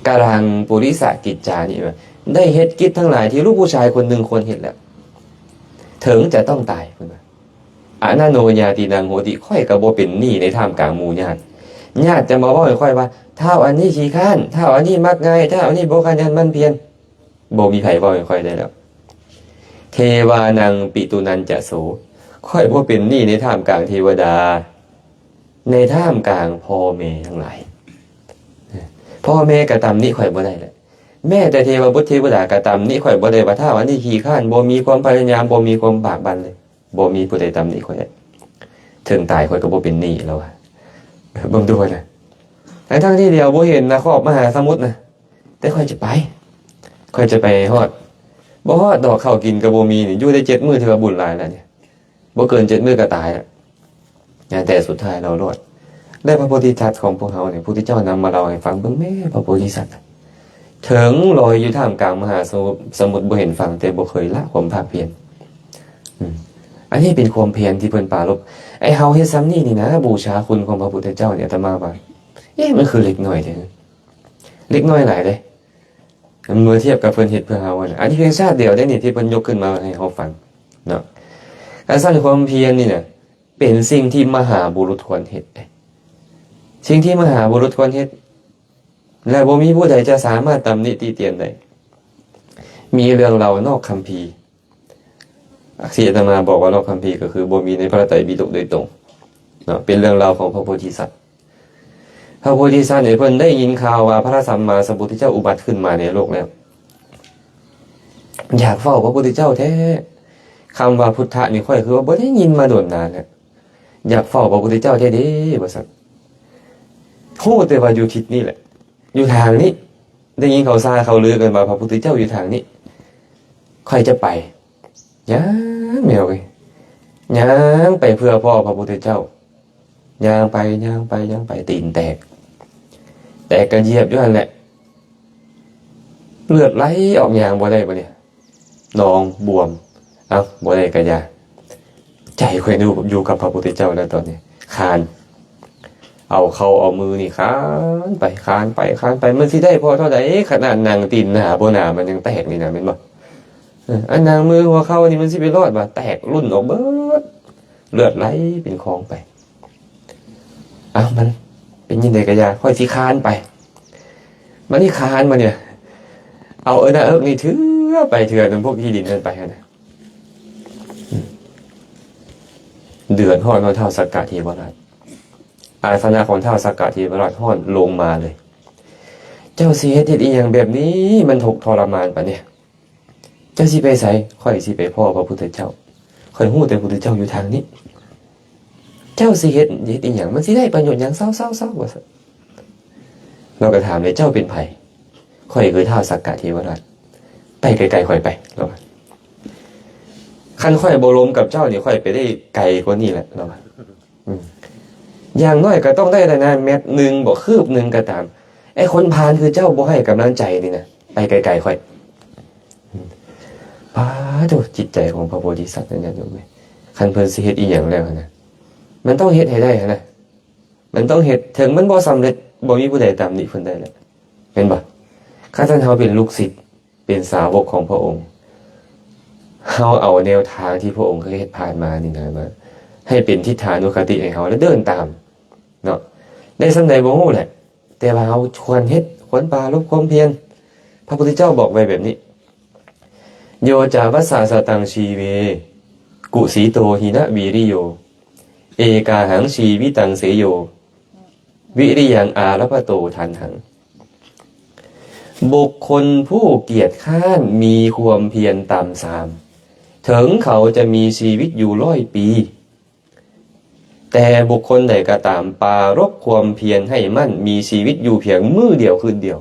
ກາລັງປຸລິສະກິດຈານິ ວ່າ ໄດ້ເຮັດກິດທັງຫຼາຍທີ່ລູກຜູ້ຊາຍຄົນໜຶ່ງຄວນເຮັດແລ້ວ ເຖິງຈະຕ້ອງຕາຍ. ເພິ່ນວ່າ ອະນະໂນຍາຕິນັງໂຫຕິ ຂ້ອຍກໍບໍ່ເປັນໜີ້ໃນທ່າມກາງໝູ່ຍາດ. ຍາດຈະມາເວົ້າໃຫ້ຂ້ອຍວ່າ ທ້າວອັນນີ້ຂີ້ຄ້ານ, ທ້າວອັນນີ້ມັກງ່າຍ, ທ້າວອັນນີ້ບໍ່ຂະຫຍັນໝັ່ນພຽນ. ບໍ່ມີໃຜເວົ້າໃຫ້ຂ້ອຍໄດ້ແລ້ວ. ເທວານັງປິຕຸນັນຈະໂສ ຂ້ອຍບໍ່ເປັນໜີ້ໃນທ່າມກາງເທວະດາ, ໃນທ່າມກາງພໍ່ແມ່ທັງຫຼາຍ. ພໍ່ແມ່ກໍຕຳໜິຂ້ອຍບໍ່ໄດ້ແຫຼະ. ແມ້ແຕ່ເທວະບຸດເທວະດາກໍຕຳໜິຂ້ອຍບໍ່ໄດ້ວ່າ ທ້າວອັນນີ້ຂີ້ຄ້ານ, ບໍ່ມີຄວາມພະຍາຍາມ, ບໍ່ມີຄວາມບາກບັ່ນເລີຍ. ບໍ່ມີຜູ້ໃດຕຳໜິຂ້ອຍ. ເຖິງຕາຍຂ້ອຍກໍບໍ່ເປັນໜີ້ ລາວວ່າ. ເບິ່ງດູນະ. ທັງໆທີ່ດຽວບໍ່ເຫັນນະຂອບມະຫາສະໝຸດນະ, ແຕ່ຂ້ອຍຈະໄປ, ຂ້ອຍຈະໄປໃຫ້ຮອດ. ບໍ່ຮອດດອກ, ເຂົ້າກິນກໍບໍ່ມີນີ້, ຢູ່ໄດ້ເຈັດມື້ຖືວ່າບຸນຫຼາຍແລ້ວນີ້. ບໍ່ເກີນເຈັດມື້ກໍຕາຍແລ້ວ. ແຕ່ສຸດທ້າຍລາວລອດ. ແລະ ພະໂພທິສັດຂອງພວກເຮົານີ້, ພຸດທະເຈົ້ານຳມາເລົ່າໃຫ້ຟັງ, ເບິ່ງແມ້ ພະໂພທິສັດ ເຖິງລອຍຢູ່ທ່າມກາງມະຫາສະໝຸດ, ສະໝຸດບໍ່ເຫັນຝັ່ງ, ແຕ່ບໍ່ເຄີຍລະຄວາມພາກພຽນ. ອືມ ອັນນີ້ເປັນຄວາມພຽນທີ່ເພິ່ນປາລົບ. ໄອ້ເຮົາເຮັດຊ່ຳນີ້ນີ້ນະ, ບູຊາຄຸນຂອງພະພຸດທະເຈົ້ານີ້, ອາດຕະມາວ່າ ເອະ ມັນຄືເລັກນ້ອຍແທ້, ເລັກນ້ອຍຫຼາຍເດ້. ເມື່ອທຽບກັບເພິ່ນເຮັດເພື່ອເຮົານະ, ອັນນີ້ພຽງຊາດດຽວເດ້ນີ້ ທີ່ເພິ່ນຍົກຂຶ້ນມາໃຫ້ເຮົາຟັງເນາະ. ການສ້າງຄວາມພຽນນີ້ນະ ເປັນສິ່ງທີ່ມະຫາບຸລຸດຄວນເຮັດ, ສິ່ງທີ່ມະຫາບຸລຸດຄວນເຮັດ ແລະ ບໍ່ມີຜູ້ໃດຈະສາມາດຕຳໜິຕິຕຽນໄດ້. ມີເລື່ອງເລົ່ານອກຄຳພີ, ທີ່ອາດຕະມາບອກວ່ານອກຄຳພີ ກໍຄືບໍ່ມີໃນພະໄຕປິດົກໂດຍຕົງເນາະ, ເປັນເລື່ອງເລົ່າຂອງພະໂພທິສັດ. ພະໂພທິສັດນີ້ເພິ່ນໄດ້ຍິນຂ່າວວ່າພະສຳມາສຳພຸດທະເຈົ້າອຸບັດຂຶ້ນມາໃນໂລກແລ້ວ, ຢາກເຝົ້າພະພຸດທະເຈົ້າແທ້. ຄຳວ່າພຸດທະນີ້ ຂ້ອຍຄືວ່າບໍ່ໄດ້ຍິນມາດົນນານແລ້ວ, ຢາກເຝົ້າພະພຸດທະເຈົ້າແທ້ເດ້ ວ່າຊັ້ນ. ຮູ້ແຕ່ວ່າຢູ່ທິດນີ້ແຫຼະ, ຢູ່ທາງນີ້, ໄດ້ຍິນເຂົາຊ່າເຂົາລືກັນວ່າພະພຸດທະເຈົ້າຢູ່ທາງນີ້, ຂ້ອຍຈະໄປ. ຍ່າງແມວເອີຍ, ຍ່າງໄປເພື່ອພໍ້ພະພຸດທະເຈົ້າ. ຍ່າງໄປ ຍ່າງໄປ ຍ່າງໄປ, ຕີນແຕກ, ແຕກກະຢຽບຢູ່ຫັ້ນແຫຼະ, ເລືອດໄຫຼອອກ, ຍ່າງບໍ່ໄດ້ບາດນີ້, ໜອງບວມ. ເອົ້າ ບໍ່ໄດ້ກະຢ່າ, ໃຈຂ້ອຍຢູ່ ຢູ່ກັບພະພຸດທະເຈົ້າແລ້ວຕອນນີ້. ຄານ ເອົາເຂົ້າເອົາມືນີ້ຄານໄປ ຄານໄປ ຄານໄປ, ມັນຊິໄດ້ພໍເທົ່າໃດ? ຂະໜາດໜັງຕີນໜາບໍ່ໜາ ມັນຍັງແຕກນີ້ນະ, ແມ່ນບໍ່? ເອີ ອັນໜັງມືຫົວເຂົ່ານີ້ ມັນຊິໄປລອດບໍ່? ແຕກລຸ້ນອອກເບິດ, ເລືອດໄຫຼເປັນຄອງໄປ. ເອົ້າ ມັນເປັນຈັ່ງໃດກະຢ່າ, ຂ້ອຍຊິຄານໄປ. ບາດນີ້ຄານມານີ້ ເອົາເອີນາເອິກນີ້ເຖື່ອໄປເຖື່ອນຳພວກຂີ້ດິນນັ້ນໄປຫັ້ນນະ. ເດືອດຮ້ອນຮອດທ້າວສັກກະເທວະລາດ, ອາສະນະຂອງທ້າວສັກກະເທວະລາດຮ້ອນລົງມາເລີຍ. ເຈົ້າຊິເຮັດ ເຮັດອີ່ຫຍັງແບບນີ້? ມັນທຸກທໍລະມານປານນີ້. ເຈົ້າຊິໄປໃສ? ຂ້ອຍຊິໄປພໍ້ພະພຸດທະເຈົ້າ. ຂ້ອຍຮູ້ແຕ່ພຸດທະເຈົ້າຢູ່ທາງນີ້. ເຈົ້າຊິເຮັດ ເຮັດອີ່ຫຍັງ? ມັນຊິໄດ້ປະໂຫຍດຫຍັງ? ເຊົາ ເຊົາ ເຊົາ ວ່າຊັ້ນ. ລາວກໍຖາມເລີຍ, ເຈົ້າເປັນໃຜ? ຂ້ອຍຄືທ້າວສັກກະເທວະລາດ. ໄປໄກໆຂ້ອຍໄປ, ລາວວ່າ. ຄັນຂ້ອຍບໍ່ລົມກັບເຈົ້ານີ້, ຂ້ອຍໄປໄດ້ໄກກວ່ານີ້ແຫຼະ, ລາວວ່າ. ອືມ ຢ່າງໜ້ອຍກໍຕ້ອງໄດ້ແລ້ວນະ, ແມັດໜຶ່ງບໍ ຄືບໜຶ່ງກໍຕາມ. ໄອ້ຄົນພານຄືເຈົ້າບໍ່ໃຫ້ກຳລັງໃຈນີ້ນະ, ໄປໄກໆຂ້ອຍ. ອືມ ປາໂທ ຈິດໃຈຂອງພະໂພທິສັດນັ້ນ ຍາດໂຍມເອີຍ, ຄັນເພິ່ນຊິເຮັດອີ່ຫຍັງແລ້ວຫັ້ນນະ, ມັນຕ້ອງເຮັດໃຫ້ໄດ້ຫັ້ນນະ, ມັນຕ້ອງເຮັດ. ເຖິງມັນບໍ່ສຳເລັດ, ບໍ່ມີຜູ້ໃດຕຳໜິເພິ່ນໄດ້ແລ້ວ, ແມ່ນບໍ່? ຄັນຊັ້ນເຮົາເປັນລູກສິດ, ເປັນສາວົກຂອງພະອົງ, ເຮົາເອົາແນວທາງທີ່ພະອົງເຄີຍເຮັດຜ່ານມານີ້ນະ ມາໃຫ້ເປັນທິດທານຸຄະຕິໃຫ້ເຮົາ ແລະ ເດີນຕາມເນາະ, ໄດ້ສ່ຳໃດບໍ່ຮູ້ແຫຼະ, ແຕ່ວ່າເຮົາຄວນເຮັດ, ຄວນປາລົບຄວາມພຽນ. ພະພຸດທະເຈົ້າບອກໄວ້ແບບນີ້, ໂຍຈາວັດສະສະຕັງຊີເວ ກຸສິໂຕຫິນະວິລິໂຍ ເອກາຫັງຊີວິຕັງເສໂຍ ວິລິຍັງອາລະພະໂຕທັນຫັງ. ບຸກຄົນຜູ້ກຽດຄ້ານມີຄວາມພຽນຕ່ຳຊາມ, ເຖິງເຂົາຈະມີຊີວິດຢູ່ຮ້ອຍປີ, ແຕ່ບຸກຄົນໃດກໍຕາມປາລົບຄວາມພຽນໃຫ້ໝັ້ນ, ມີຊີວິດຢູ່ພຽງມື້ດຽວຄືນດຽວ,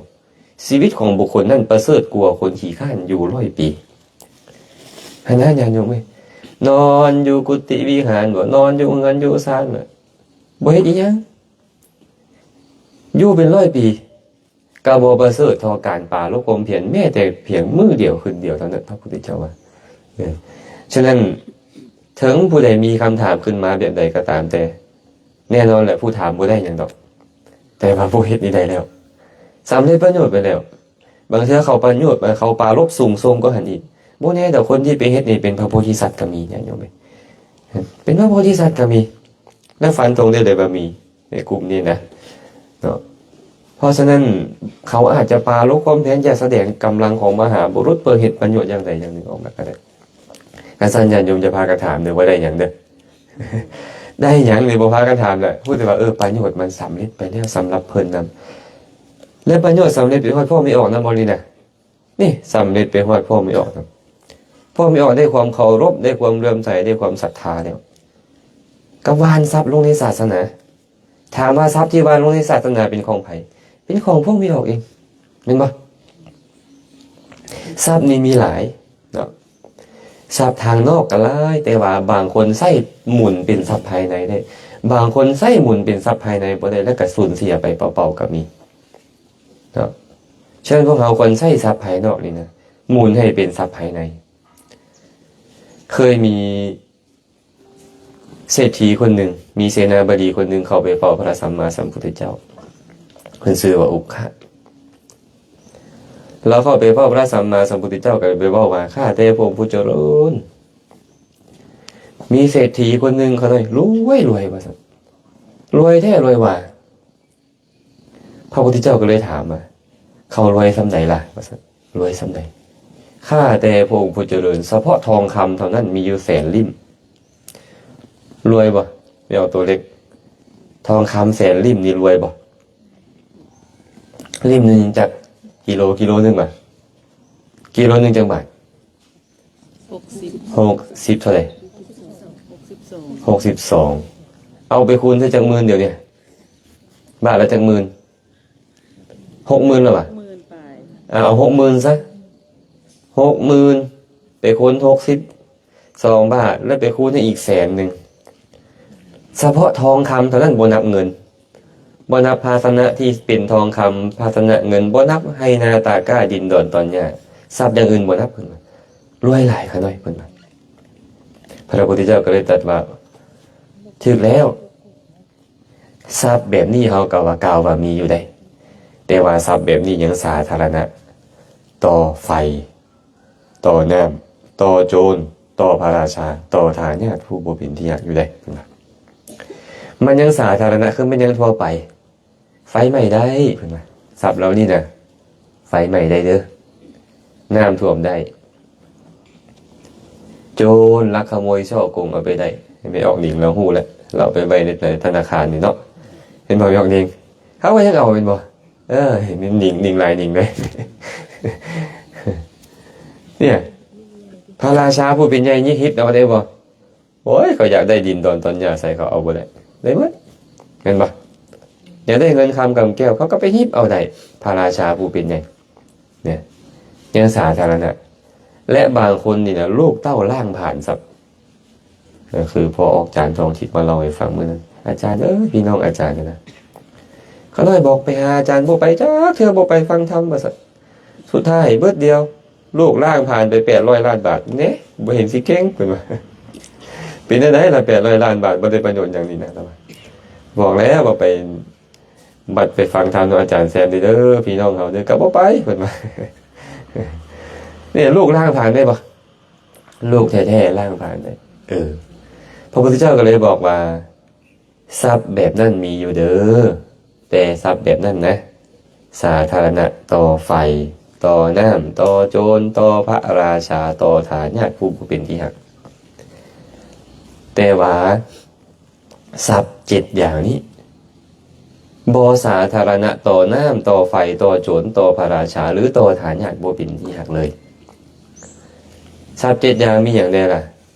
ຊີວິດຂອງບຸກຄົນນັ້ນປະເສີດກວ່າຄົນຂີ້ຄ້ານຢູ່ຮ້ອຍປີ. ຫັ້ນນະ ຍາດໂຍມເອີຍ, ນອນຢູ່ກຸຕິວິຫານບໍ, ນອນຢູ່ເຮືອນຢູ່ຊານບໍ, ບໍ່ເຮັດອີ່ຫຍັງ, ຢູ່ເປັນຮ້ອຍປີ ກໍບໍ່ປະເສີດເທົ່າການປາລົບຄວາມພຽນ ແມ້ແຕ່ພຽງມື້ດຽວຄືນດຽວເທົ່ານັ້ນ, ພະພຸດທະເຈົ້າວ່າ. ເອີ ສະນັ້ນ ເຖິງຜູ້ໃດມີຄຳຖາມຂຶ້ນມາແບບໃດກໍຕາມແຕ່, ແນ່ນອນແຫຼະ ຜູ້ຖາມບໍ່ໄດ້ຫຍັງດອກ, ແຕ່ວ່າຜູ້ເຮັດນີ້ໄດ້ແລ້ວ, ສຳເລັດປະໂຫຍດໄປແລ້ວ. ບາງເທື່ອເຂົາປະໂຫຍດ, ເຂົາປາລົບສູງສົ່ງກວ່າຫັ້ນອີກ. ບໍ່ແນ່ດອກ, ຄົນທີ່ໄປເຮັດນີ້ເປັນພະໂພທິສັດກໍມີ, ຍາດໂຍມເອີຍ, ເປັນພະໂພທິສັດກໍມີ. ແລ້ວຟັນທົງໄດ້ເລີຍວ່າມີໃນກຸ່ມນີ້ນະເນາະ. ເພາະສະນັ້ນ ເຂົາອາດຈະປາລົບຄວາມພຽນ, ຈະສະແດງກຳລັງຂອງມະຫາບຸລຸດ ເພື່ອເຮັດປະໂຫຍດຢ່າງໃດຢ່າງໜຶ່ງອອກມາກໍໄດ້. ຄັນຊັ້ນ ຍາດໂຍມຈະພາກັນຖາມເດີ, ວ່າໄດ້ຫຍັງເດີ? ໄດ້ຫຍັງນີ້ບໍ່ພາກັນຖາມແຫຼະ, ຮູ້ແຕ່ວ່າ ເອີ ປະໂຫຍດມັນສຳເລັດໄປແລ້ວສຳລັບເພິ່ນນຳ, ແລະ ປະໂຫຍດສຳເລັດໄປຮອດພໍ່ແມ່ອອກນຳບໍ່ນີ້ນະ? ນີ້ສຳເລັດໄປຮອດພໍ່ແມ່ອອກນຳ. ພວກແມ່ອອກໄດ້ຄວາມເຄົາລົບ, ໄດ້ຄວາມເຫຼື້ອມໃສ, ໄດ້ຄວາມສັດທາແລ້ວ ກໍຫວ່ານຊັບລົງໃນສາສະໜາ. ຖາມວ່າຊັບທີ່ຫວ່ານລົງໃນສາສະໜາເປັນຂອງໃຜ? ເປັນຂອງພວກແມ່ອອກເອງ ແມ່ນບໍ່? ຊັບນີ້ມີຫຼາຍເນາະ, ຊັບທາງນອກກໍຫຼາຍ, ແຕ່ວ່າບາງຄົນໃຊ້ໝູນເປັນຊັບພາຍໃນໄດ້, ບາງຄົນໃຊ້ໝູນເປັນຊັບພາຍໃນບໍ່ໄດ້ ແລ້ວກໍສູນເສຍໄປເປົ່າໆກໍມີເນາະ. ສະນັ້ນພວກເຮົາຄວນໃຊ້ຊັບພາຍນອກນີ້ນະ ໝູນໃຫ້ເປັນຊັບພາຍໃນ. ເຄີຍມີ ເສດຖີຄົນໜຶ່ງ, ມີເສນາບໍດີຄົນໜຶ່ງເຂົ້າໄປເຝົ້າພະສຳມາສຳພຸດທະເຈົ້າ, ເພິ່ນຊື່ວ່າອຸກຄະ. ລາວເຂົ້າໄປເຝົ້າພະສຳມາສຳພຸດທະເຈົ້າ ກໍໄປເວົ້າວ່າ ຂ້າແຕ່ພະອົງຜູ້ຈະເລີນ, ມີເສດຖີຄົນໜຶ່ງ ຂ້ານ້ອຍ ລວຍໆ ວ່າຊັ້ນ, ລວຍແທ້ລວຍວ່າ. ພະພຸດທະເຈົ້າກໍເລີຍຖາມວ່າ ເຂົາລວຍສ່ຳໃດລະ? ວ່າຊັ້ນ, ລວຍສ່ຳໃດ? ຂ້າແຕ່ພະອົງຜູ້ຈະເລີນ, ສະເພາະທອງຄຳເທົ່ານັ້ນມີຢູ່ແສນຫຼິ້ມ. ລວຍບໍ່? ແມ່ນເອົາຕົວເລກ, ທອງຄຳແສນຫຼິ້ມນີ້ລວຍບໍ່? ຫຼິ້ມໜຶ່ງຈັກກິໂລ? ກິໂລໜຶ່ງບາດ? ກິໂລໜຶ່ງຈັກບາດ? ຫົກສິບ ຫົກສິບເທົ່າໃດ? ຫົກສິບສອງ ຫົກສິບສອງ. ເອົາໄປຄູນໃສ່ຈັກໝື່ນດຽວນີ້? ບາດລະຈັກໝື່ນ? ຫົກໝື່ນແລ້ວຫວາ? ໝື່ນປາຍ. ອ່າ ເອົາຫົກໝື່ນຊະ, ຫົກໝື່ນໄປຄູນຫົກສິບສອງບາດ ແລ້ວໄປຄູນໃຫ້ອີກແສນໜຶ່ງ. ສະເພາະທອງຄຳເທົ່ານັ້ນ, ບໍ່ນັບເງິນ, ບໍ່ນັບພາຊະນະທີ່ເປັນທອງຄຳ, ພາຊະນະເງິນ, ບໍ່ນັບໄຮ່ນາຕາກ້າ, ດິນດອນຕອນຫຍ້າ, ຊັບຢ່າງອື່ນບໍ່ນັບ, ເພິ່ນວ່າ ລວຍຫຼາຍຂ້ານ້ອຍ, ເພິ່ນວ່າ. ພະພຸດທະເຈົ້າກໍເລີຍຕັດວ່າ ຖືກແລ້ວ, ຊັບແບບນີ້ເຮົາກໍວ່າ ກ່າວວ່າມີຢູ່ໃດ, ແຕ່ວ່າຊັບແບບນີ້ຍັງສາທາລະນະຕໍ່ໄຟ, ຕໍ່ນ້ຳ, ຕໍ່ໂຈນ, ຕໍ່ພະລາຊາ, ຕໍ່ທາຍາດຜູ້ບໍ່ເປັນທີ່ຮັກຢູ່ໃດ, ເພິ່ນວ່າ. ມັນຍັງສາທາລະນະ, ຄືມັນຍັງທົ່ວໄປ. ໄຟໄໝ້ໄດ້ ເພິ່ນວ່າ, ຊັບເຫຼົ່ານີ້ນະ ໄຟໄໝ້ໄດ້ເດີ້, ນ້ຳຖ້ວມໄດ້, ໂຈນລັກຂະໂມຍສໍ້ໂກງເອົາໄປໄດ້. ແມ່ອອກນິງລາວຮູ້ແລ້ວ, ລາວໄປໄວ້ໃນທະນາຄານນີ້ເນາະ, ເຫັນບໍ່ແມ່ອອກນິງ? ເຂົາກໍຍັງເອົາແມ່ນບໍ່? ເອີ ເຫັນນິງ ນິງຫຼາຍນິງເລີຍ. ເນຍ ພະລາຊາຜູ້ເປັນໃຫຍ່ນີ້ຮິບເອົາໄດ້ບໍ່? ໂອ້ຍ ເຂົາຢາກໄດ້ດິນດອນຕອນຫຍ້າໃສ່ ເຂົາເອົາບໍ່ໄດ້, ໄດ້ໝົດ ແມ່ນບໍ່? ຢາກໄດ້ເງິນຄຳກຳແກ້ວ ເຂົາກໍໄປຮິບເອົາໄດ້. ພະລາຊາຜູ້ເປັນໃຫຍ່ ເນຍ ຍັງສາທາລະນະ ແລະ ບາງຄົນນີ້ນະ ລູກເຕົ້າລ້າງຜານຊັບ. ກໍຄືພໍ່ອອກຈານທອງທິບມາເລົ່າໃຫ້ຟັງມື້ນັ້ນ, ອາຈານເອີຍ ພີ່ນ້ອງອາຈານນະ, ຂ້ານ້ອຍບອກໄປຫາອາຈານ ບໍ່ໄປຈັກເທື່ອ, ບໍ່ໄປຟັງທຳ ວ່າຊັ້ນ. ສຸດທ້າຍເບິດດຽວ ລູກລ້າງຜານໄປແປດຮ້ອຍລ້ານບາດ, ເນ ບໍ່ເຫັນຊິເກັ່ງ ເພິ່ນວ່າ. ເປັນແນວໃດລະ ແປດຮ້ອຍລ້ານບາດ ບໍ່ໄດ້ປະໂຫຍດຫຍັງນີ້ນະ, ລາວວ່າ. ບອກແລ້ວວ່າໄປ ບັດໄປຟັງທຳນຳອາຈານແຊມເດີ ພີ່ນ້ອງເຮົາເດີ, ກໍບໍ່ໄປ ເພິ່ນວ່າ. ເນ ລູກລ້າງຜານໄດ້ບໍ່? ລູກແທ້ໆລ້າງຜານໄດ້. ເອີ ພະພຸດທະເຈົ້າກໍເລີຍບອກວ່າ ຊັບແບບນັ້ນມີຢູ່ເດີ, ແຕ່ຊັບແບບນັ້ນນະ ສາທາລະນະຕໍ່ໄຟ, ຕໍ່ນ້ຳ, ຕໍ່ໂຈນ, ຕໍ່ພະລາຊາ, ຕໍ່ທາຍາດຜູ້ບໍ່ເປັນທີ່ຮັກ. ແຕ່ວ່າຊັບເຈັດຢ່າງນີ້ ບໍ່ສາທາລະນະຕໍ່ນ້ຳ, ຕໍ່ໄຟ, ຕໍ່ໂຈນ, ຕໍ່ພະລາຊາ ຫຼື ຕໍ່ທາຍາດບໍ່ເປັນທີ່ຮັກເລີຍ. ຊັບເຈັດຢ່າງມີຫຍັງແດ່ລະ?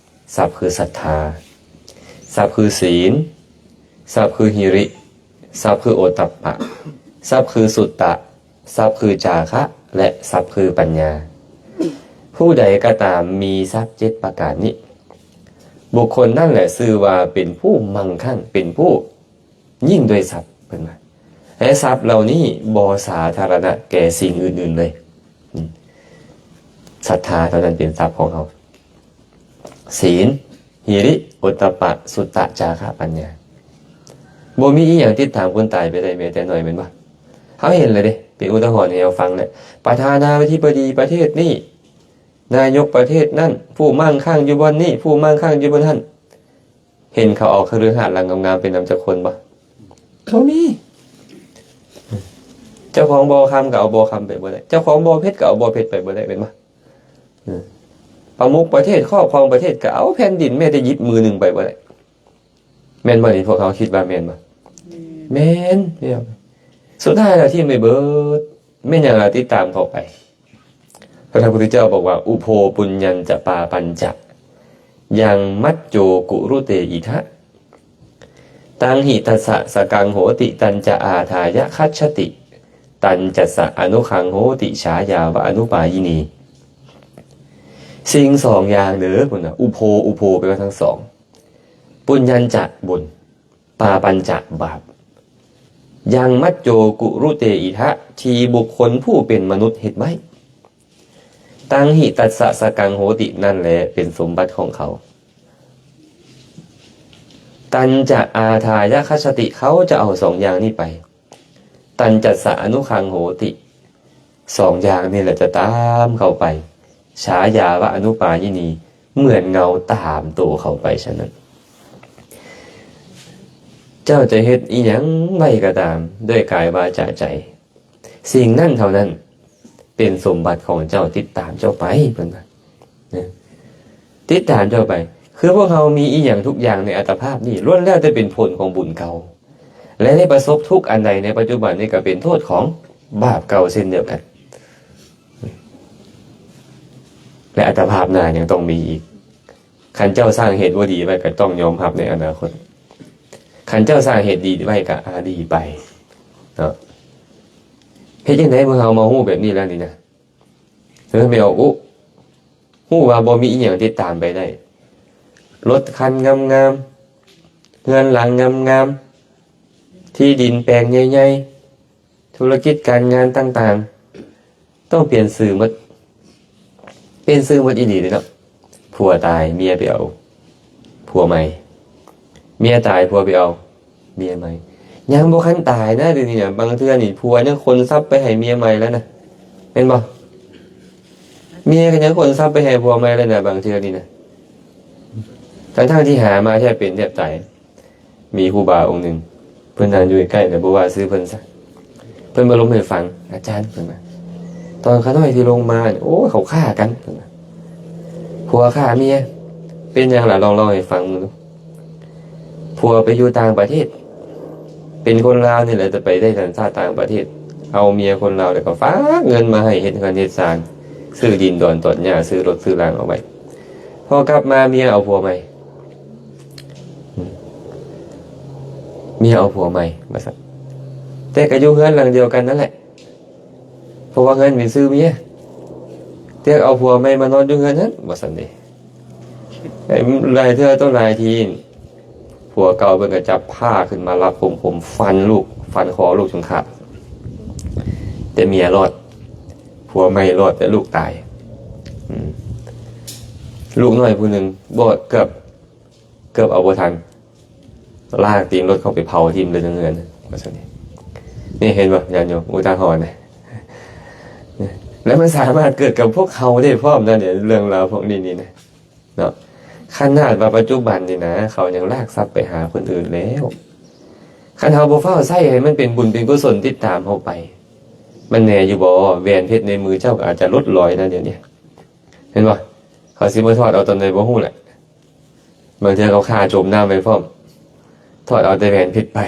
ຊັບຄືສັດທາ, ຊັບຄືສີນ, ຊັບຄືຫິລິ, ຊັບຄືໂອດຕັບປະ, ຊັບຄືສຸດຕະ, ຊັບຄືຈາຄະ ແລະ ຊັບຄືປັນຍາ. ຜູ້ໃດກໍຕາມມີຊັບເຈັດປະການນີ້, ບຸກຄົນນັ້ນແຫຼະຊື່ວ່າເປັນຜູ້ມັ່ງຄັ່ງ, ເປັນຜູ້ຍິ່ງດ້ວຍຊັບ, ເພິ່ນວ່າ. ແລະ ຊັບເຫຼົ່ານີ້ບໍ່ສາທາລະນະແກ່ສິ່ງອື່ນໆເລີຍ. ອືມ ສັດທາເທົ່ານັ້ນເປັນຊັບຂອງເຮົາ. ສີນ, ຫິລິ, ໂອດຕັບປະ, ສຸດຕະ, ຈາຄະ, ປັນຍາ. ບໍ່ມີອີ່ຫຍັງຕິດຕາມຄົນຕາຍໄປໄດ້ແມ້ແຕ່ໜ້ອຍ, ແມ່ນບໍ່? ເຮົາເຫັນແລ້ວເດ້, ເປັນອຸທາຫອນໃຫ້ເຮົາຟັງແຫຼະ. ປະທານາທິບໍດີປະເທດນີ້, ນາຍົກປະເທດນັ້ນ, ຜູ້ມັ່ງຄັ່ງຢູ່ບ່ອນນີ້, ຜູ້ມັ່ງຄັ່ງຢູ່ບ່ອນຫັ້ນ. ເຫັນເຂົາເອົາຄະລືຫາດຫຼັງງາມໆໄປນຳຈັກຄົນບໍ່? ບໍ່ມີ. ເຈົ້າຂອງບໍ່ຄຳກໍເອົາບໍ່ຄຳໄປບໍ່ໄດ້, ເຈົ້າຂອງບໍ່ເພັດກໍເອົາບໍ່ເພັດໄປບໍ່ໄດ້, ແມ່ນບໍ່? ເອີ ປະມຸກປະເທດ, ຄອບຄອງປະເທດ ກໍເອົາແຜ່ນດິນແມ້ແຕ່ຫຍິບມືໜຶ່ງໄປບໍ່ໄດ້. ແມ່ນບໍ່ນີ້? ພວກເຮົາຄິດວ່າແມ່ນບໍ່? ແມ່ນ. ແມ່ນ. ສຸດທ້າຍແລ້ວຖິ້ມໄປເບີດ. ແມ່ນຫຍັງລະຕິດຕາມເຂົາໄປ? ພະພຸດທະເຈົ້າບອກວ່າ ອຸໂພປຸນຍັນຈະປາປັນຈະ ຍັງມັດໂຈກຸລຸເຕອິທະ ຕັງຫິຕັດສະສະກັງໂຫຕິ ຕັນຈະອາທາຍະຄັດຊະຕິ ຕັນຈັດສະອະນຸຄັງໂຫຕິ ສາຢາວະອະນຸປາຍິນີ. ສິ່ງສອງຢ່າງເດີ ພຸ້ນນະ ອຸໂພ ອຸໂພ ແປວ່າທັງສອງ ປຸນຍັນຈະ ບຸນ ປາປັນຈະ ບາບ ຍັງມັດໂຈກຸລຸເຕອິທະ ທີ່ບຸກຄົນຜູ້ເປັນມະນຸດເຮັດໄວ້ ຕັງຫິຕັດສະສະກັງໂຫຕິ ນັ້ນແຫຼະເປັນສົມບັດຂອງເຂົາ ຕັນຈະອາທາຍະຄັດຊະຕິ ເຂົາຈະເອົາສອງຢ່າງນີ້ໄປ ຕັນຈັດສະອະນຸຄັງໂຫຕິ ສອງຢ່າງນີ້ແຫຼະຈະຕາມເຂົາໄປ ສາຢາວະອະນຸປາຍິນີ ເໝືອນເງົາຕາມໂຕເຂົາໄປ. ສະນັ້ນ ເຈົ້າຈະເຮັດອີ່ຫຍັງໄວ້ກໍຕາມ ດ້ວຍກາຍ ວາຈາ ໃຈ ສິ່ງນັ້ນເທົ່ານັ້ນເປັນສົມບັດຂອງເຈົ້າ ຕິດຕາມເຈົ້າໄປ ເພິ່ນວ່າ ນະ ຕິດຕາມເຈົ້າໄປ. ຄືພວກເຮົາມີອີ່ຫຍັງທຸກຢ່າງໃນອັດຕະພາບນີ້ ລ້ວນແລ້ວແຕ່ເປັນຜົນຂອງບຸນເກົ່າ ແລະ ໄດ້ປະສົບທຸກອັນໃດໃນປັດຈຸບັນນີ້ ກໍເປັນໂທດຂອງບາບເກົ່າເຊັ່ນດຽວກັນ ແລະ ອັດຕະພາບໜ້າຍັງຕ້ອງມີອີກ. ຄັນເຈົ້າສ້າງເຫດບໍ່ດີໄວ້ ກໍຕ້ອງຍອມຮັບໃນອະນາຄົດ. ຄັນເຈົ້າສ້າງເຫດດີໄວ້ ກໍ ອາ ດີໄປເນາະ. ເຮັດຈັ່ງໃດເມື່ອເຮົາມາຮູ້ແບບນີ້ແລ້ວນີ້ນະ? ເອີ ແມ່ອອກອຸ ຮູ້ວ່າບໍ່ມີອີ່ຫຍັງຕິດຕາມໄປໄດ້. ລົດຄັນງາມໆ, ເຮືອນຫຼັງງາມໆ, ທີ່ດິນແປງໃຫຍ່ໆ, ທຸລະກິດການງານຕ່າງໆ ຕ້ອງປ່ຽນຊື່ໝົດ. ປ່ຽນຊື່ໝົດອີ່ຫຼີເດ້ເນາະ. ຜົວຕາຍ ເມຍໄປເອົາຜົວໃໝ່, ເມຍຕາຍ ຜົວໄປເອົາເມຍໃໝ່. ຍັງບໍ່ທັນຕາຍນະ ດຽວນີ້ນະ ບາງເທື່ອນີ້ຜົວຍັງຂົນຊັບໄປໃຫ້ເມຍໃໝ່ແລ້ວນະ ແມ່ນບໍ່? ເມຍກໍຍັງຂົນຊັບໄປໃຫ້ຜົວໃໝ່ແລ້ວນະ ບາງເທື່ອນີ້ນະ ທັງໆທີ່ຫາມາແທບເປັນແທບຕາຍ. ມີຄູບາອົງໜຶ່ງ ເພິ່ນນັ່ງຢູ່ໃກ້ໆ ແລ້ວບໍ່ວ່າຊື່ເພິ່ນຊະ ເພິ່ນມາລົມໃຫ້ຟັງ. ອາຈານ ເພິ່ນວ່າ ຕອນຂ້ານ້ອຍທີ່ລົງມາ ໂອ້ຍ ເຂົາຂ້າກັນ ເພິ່ນວ່າ ຜົວຂ້າເມຍ. ເປັນຫຍັງລະ? ລອງເລົ່າໃຫ້ຟັງເບິ່ງດູ. ຜົວໄປຢູ່ຕ່າງປະເທດ ເປັນຄົນລາວນີ້ແຫຼະ ແຕ່ໄປໄດ້ສັນຊາດຕ່າງປະເທດ ເອົາເມຍຄົນລາວ ແລ້ວກໍຝາກເງິນມາໃຫ້ເຮັດເຮືອນເຮັດຊານ ຊື້ດິນດອນຕອດຫຍ້າ ຊື້ລົດຊື້ລາງເອົາໄວ້. ພໍກັບມາເມຍເອົາຜົວໃໝ່ ເມຍເອົາຜົວໃໝ່ວ່າຊັ້ນ ແຕ່ກໍຢູ່ເຮືອນຫຼັງດຽວກັນນັ້ນແຫຼະ ເພາະວ່າເຮືອນເປັນຊື່ເມຍ ແຕ່ເອົາຜົວໃໝ່ມານອນຢູ່ເຮືອນນັ້ນວ່າຊັ້ນເດ. ຫຼາຍເທື່ອຕໍ່ຫຼາຍທີ ຜົວເກົ່າເພິ່ນກໍຈັບຜ້າຂຶ້ນມາລັບຄົມໆ ຟັນລູກ ຟັນຄໍລູກຈົນຂາດ ແຕ່ເມຍລອດ ຜົວໃໝ່ລອດ ແຕ່ລູກຕາຍ. ອືມ ລູກນ້ອຍຜູ້ໜຶ່ງບອດເກືອບ ເກືອບເອົາບໍ່ທັນ ລາກຕີນລົດເຂົ້າໄປເຜົາຖິ້ມເລີຍທັງເຮືອນ ວ່າຊັ້ນເດ. ນີ້ເຫັນບໍ່ ຍາດໂຍມ ອຸທາຫອນນະ ແລ້ວມັນສາມາດເກີດກັບພວກເຮົາໄດ້ພ້ອມນະ ເລື່ອງລາວພວກນີ້ນີ້ນະເນາະ. ຂະໜາດວ່າປັດຈຸບັນນີ້ນະ ເຂົາຍັງລາກຊັບໄປຫາຄົນອື່ນແລ້ວ. ຄັນເຮົາບໍ່ຟ້າວໃຊ້ໃຫ້ມັນເປັນບຸນເປັນກຸສົນຕິດຕາມເຮົາໄປ ມັນແນ່ຢູ່ບໍ່? ແຫວນເພັດໃນມືເຈົ້າກໍອາດຈະຫຼຸດລອຍນະ ດຽວນີ້ ເຫັນບໍ່? ເຂົາຊິມາຖອດເອົາຕອນໃດບໍ່ຮູ້ແຫຼະ. ບາງເທື່ອເຂົາຂ້າຈົມນ້ຳໄປພ້ອມ ຖອດເອົາແຕ່ແຫວນເພັດໄປ.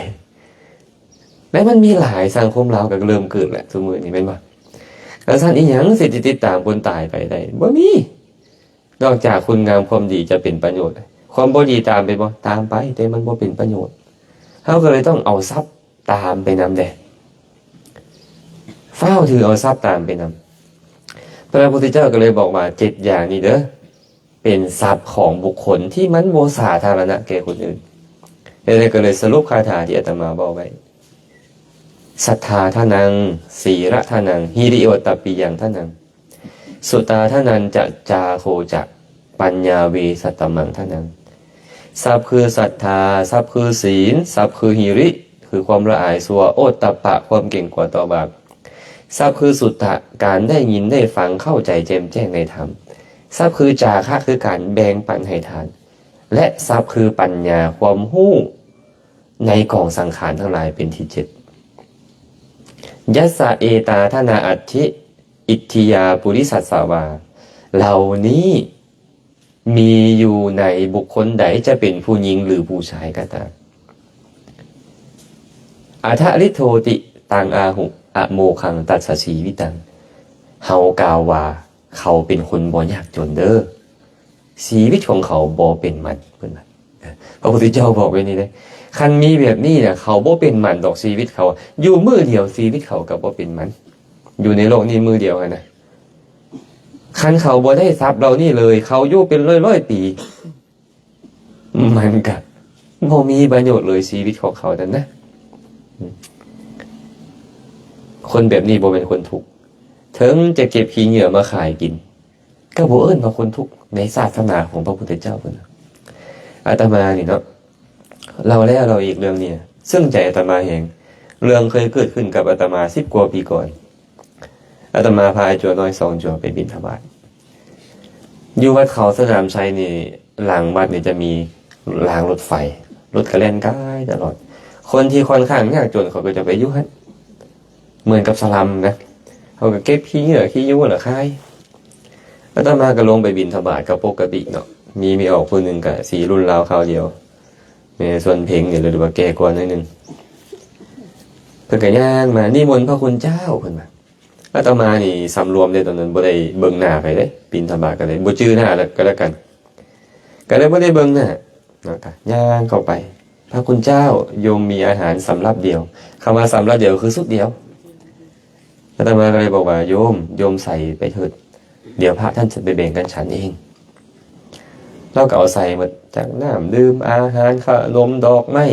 ແລະ ມັນມີຫຼາຍ ສັງຄົມລາວກໍເລີ່ມເກີດແຫຼະຊຸມື້ນີ້ ແມ່ນບໍ່? ແລ້ວຊັ້ນອີ່ຫຍັງຊິຕິດຕາມຄົນຕາຍໄປໄດ້? ບໍ່ມີ ນອກຈາກຄຸນງາມຄວາມດີຈະເປັນປະໂຫຍດ. ຄວາມບໍ່ດີຕາມໄປບໍ່? ຕາມໄປ ແຕ່ມັນບໍ່ເປັນປະໂຫຍດ. ເຮົາກໍເລີຍຕ້ອງເອົາຊັບຕາມໄປນຳແດ່ ຟ້າວຖືເອົາຊັບຕາມໄປນຳ. ພະພຸດທະເຈົ້າກໍເລີຍບອກວ່າ ເຈັດຢ່າງນີ້ເດີ ເປັນຊັບຂອງບຸກຄົນທີ່ມັນບໍ່ສາທາລະນະແກ່ຄົນອື່ນ. ແລ້ວກໍເລີຍສະຫຼຸບຄາຖາທີ່ອາດຕະມາເວົ້າໄວ້ ສັດທາທະນັງ ສີລະທະນັງ ຫິລິໂອດຕັບປິຍັງທະນັງ ສຸຕາທະນັນຈະ ຈາໂຄຈະ ປັນຍາເວສະຕະມັງທະນັງ. ຊັບຄືສັດທາ, ຊັບຄືສີນ, ຊັບຄືຫິລິ ຄືຄວາມລະອາຍຊົ່ວ, ໂອດຕັບປະ ຄວາມເກງກົວຕໍ່ບາບ, ຊັບຄືສຸດຕະ ການໄດ້ຍິນໄດ້ຟັງເຂົ້າໃຈແຈ່ມແຈ້ງໃນທຳ, ຊັບຄືຈາຄະ ຄືການແບ່ງປັນໃຫ້ທານ ແລະ ຊັບຄືປັນຍາ ຄວາມຮູ້ໃນກອງສັງຂານທັງຫຼາຍເປັນທີເຈັດ. ຍັດສະເອຕາທະນາອັດຖິ ອິດທິຍາປຸລິສັດສະວາ ເຫຼົ່ານີ້ມີຢູ່ໃນບຸກຄົນໃດ ຈະເປັນຜູ້ຍິງ ຫຼື ຜູ້ຊາຍກໍຕາມ. ອະທະລິໂທຕິ ຕັງອາຫຸ ອະໂມຄັງ ຕັດສະຊີວິຕັງ ເຮົາກ່າວວ່າ ເຂົາເປັນຄົນບໍ່ຍາກຈົນເດີ້ ຊີວິດຂອງເຂົາບໍ່ເປັນໝັ້ນ ເພິ່ນວ່າ. ພະພຸດທະເຈົ້າບອກແບບນີ້ເດ້ ຄັນມີແບບນີ້ນະ ເຂົາບໍ່ເປັນໝັ້ນດອກຊີວິດເຂົາ ຢູ່ມື້ດຽວຊີວິດເຂົາກໍບໍ່ເປັນໝັ້ນ ຢູ່ໃນໂລກນີ້ມື້ດຽວຫັ້ນນະ. ຄັນເຂົາບໍ່ໄດ້ຊັບເຫຼົ່ານີ້ເລີຍ ເຂົາຢູ່ເປັນຮ້ອຍໆປີ ມັນກະບໍ່ມີປະໂຫຍດເລີຍຊີວິດຂອງເຂົານັ້ນນະ. ຄົນແບບນີ້ບໍ່ແມ່ນຄົນທຸກ ເຖິງຈະເກັບຂີ້ເຫຍື້ອມາຂາຍກິນ ກໍບໍ່ເອີ້ນວ່າຄົນທຸກໃນສາສະໜາຂອງພະພຸດທະເຈົ້າເພິ່ນ. ອາດຕະມານີ້ເນາະ ເລົ່າແລ້ວເລົ່າອີກເລື່ອງນີ້ ເຊິ່ງໃຈອາດຕະມາແຮງ ເລື່ອງເຄີຍເກີດຂຶ້ນກັບອາດຕະມາສິບກວ່າປີກ່ອນ. ອາດຕະມາພາອ້າຍຈົວນ້ອຍສອງຈົວໄປບິນທະບາດ ຢູ່ວັດເຂົາສະໜາມໄຊນີ້ ຫຼັງວັດນີ້ຈະມີລາງລົດໄຟ ລົດກໍແລ່ນກາຍຕະຫຼອດ. ຄົນທີ່ຂ້ອນຂ້າງຍາກຈົນເຂົາກໍຈະໄປຢູ່ຫັ້ນ ເໝືອນກັບສະລັມນະ ເຂົາກໍເກັບຂີ້ເຫຍື້ອຂີ້ຍຸງແລ້ວຂາຍ. ອາດຕະມາກໍລົງໄປບິນທະບາດກໍປົກກະຕິເນາະ ມີແມ່ອອກຜູ້ໜຶ່ງກໍສີລຸ້ນລາວຄາວດຽວ ແມ່ຊວນເພັງນີ້ ຫຼືວ່າແກ່ກວ່າໜ້ອຍໜຶ່ງ ເພິ່ນກໍຍ່າງມາ ນິມົນພະຄຸນເຈົ້າ ເພິ່ນວ່າ. ອາດຕະມານີ້ສຳລວມເດ້ ຕອນນັ້ນບໍ່ໄດ້ເບິ່ງໜ້າໃຜເດ້ ບິນທະບາດກໍໄດ້ ບໍ່ຈື່ໜ້າແລ້ວກໍແລ້ວກັນ ກໍເລີຍບໍ່ໄດ້ເບິ່ງໜ້າເນາະ ກໍຍ່າງເຂົ້າໄປ. ພະຄຸນເຈົ້າ ໂຍມມີອາຫານສຳລັບດຽວ. ຄຳວ່າສຳລັບດຽວຄືຊຸດດຽວ. ອາດຕະມາກໍເລີຍບອກວ່າ ໂຍມ ໂຍມໃສ່ໄປເຖີດ ດຽວພະທ່ານຈະໄປແບ່ງກັນສັນເອງ. ລາວກໍເອົາໃສ່ໝົດ ຈັກນ້ຳດື່ມ ອາຫານ ຂະໜົມ ດອກໄມ້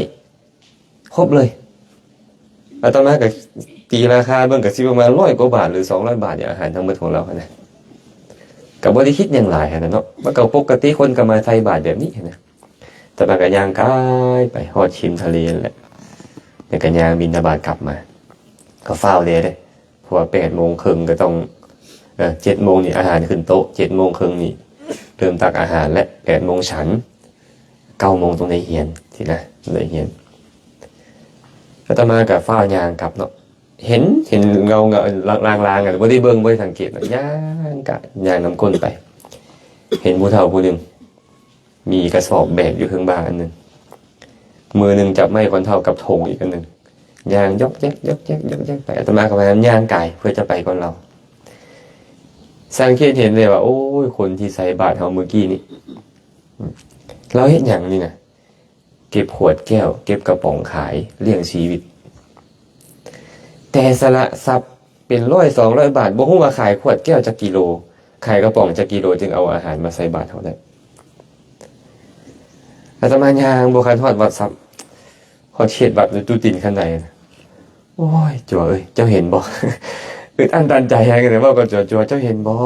ຄົບເລີຍ. ອາດຕະມາກໍຕີລາຄາເບິ່ງ ກໍຊິປະມານຮ້ອຍກວ່າບາດ ຫຼື ສອງຮ້ອຍບາດ ອາຫານທັງໝົດຂອງລາວຫັ້ນນະ ກໍບໍ່ໄດ້ຄິດຫຍັງຫຼາຍຫັ້ນນະເນາະ ມັນກໍປົກກະຕິ ຄົນກໍມາໃສ່ບາດແບບນີ້ຫັ້ນນະ. ອາດຕະມາກໍຍ່າງກາຍໄປຮອດເຂມທະເລຫັ້ນແຫຼະ ແລ້ວກໍຍ່າງບິນທະບາດກັບມາ ກໍຟ້າວແດ່ເດ້ ເພາະວ່າແປດໂມງເຄິ່ງກໍຕ້ອງ ເອີ ເຈັດໂມງນີ້ອາຫານຂຶ້ນໂຕະ ເຈັດໂມງເຄິ່ງນີ້ເລີ່ມຕັກອາຫານແລ້ວ ແປດໂມງສັນ ເກົ້າໂມງຕ້ອງໄດ້ຮຽນຊີ້ນະ ໄດ້ຮຽນ. ອາດຕະມາກໍຟ້າວຍ່າງກັບເນາະ ເຫັນ ເຫັນເງົາ ເງົາລາງໆ ບໍ່ໄດ້ເບິ່ງ ບໍ່ໄດ້ສັງເກດເນາະ ຍ່າງກະຍ່າງນຳກົ້ນໄປ ເຫັນຜູ້ເຖົ້າຜູ້ໜຶ່ງ ມີກະສອບແບກຢູ່ເທິງບ່າອັນໜຶ່ງ ມືໜຶ່ງຈັບໄມ້ກອນເທົ້າກັບຖົງອີກອັນໜຶ່ງ ຍ່າງຢອກແຢກ ຢອກແຢກ ຢອກແຢກໄປ. ອາດຕະມາກໍພະຍາຍາມຍ່າງກາຍເພື່ອຈະໄປກ່ອນລາວ ສັງເກດເຫັນເລີຍວ່າ ໂອ້ຍ ຄົນທີ່ໃສ່ບາດເຮົາມື້ກີ້ນີ້ ລາວເຮັດຫຍັງນີ້ນະ ເກັບຂວດແກ້ວ ເກັບກະປ໋ອງຂາຍລ້ຽງຊີວິດ ແຕ່ສະຫຼະຊັບເປັນຮ້ອຍສອງຮ້ອຍບາດ ບໍ່ຮູ້ວ່າຂາຍຂວດແກ້ວຈັກກິໂລ ຂາຍກະປ໋ອງຈັກກິໂລ ຈຶ່ງເອົາອາຫານມາໃສ່ບາດເຮົາໄດ້. ອາດຕະມາຍ່າງບໍ່ທັນຮອດວັດຊ້ຳ ຮອດເຂດວັດຢູ່ຕູ້ຕີນຄັນໄດ ໂອ້ຍ ຈົວເອີຍ ເຈົ້າເຫັນບໍ່? ອຶດອັ້ນຕັນໃຈແຮງ ເວົ້າກັບຈົວ ຈົວ ເຈົ້າເຫັນບໍ່?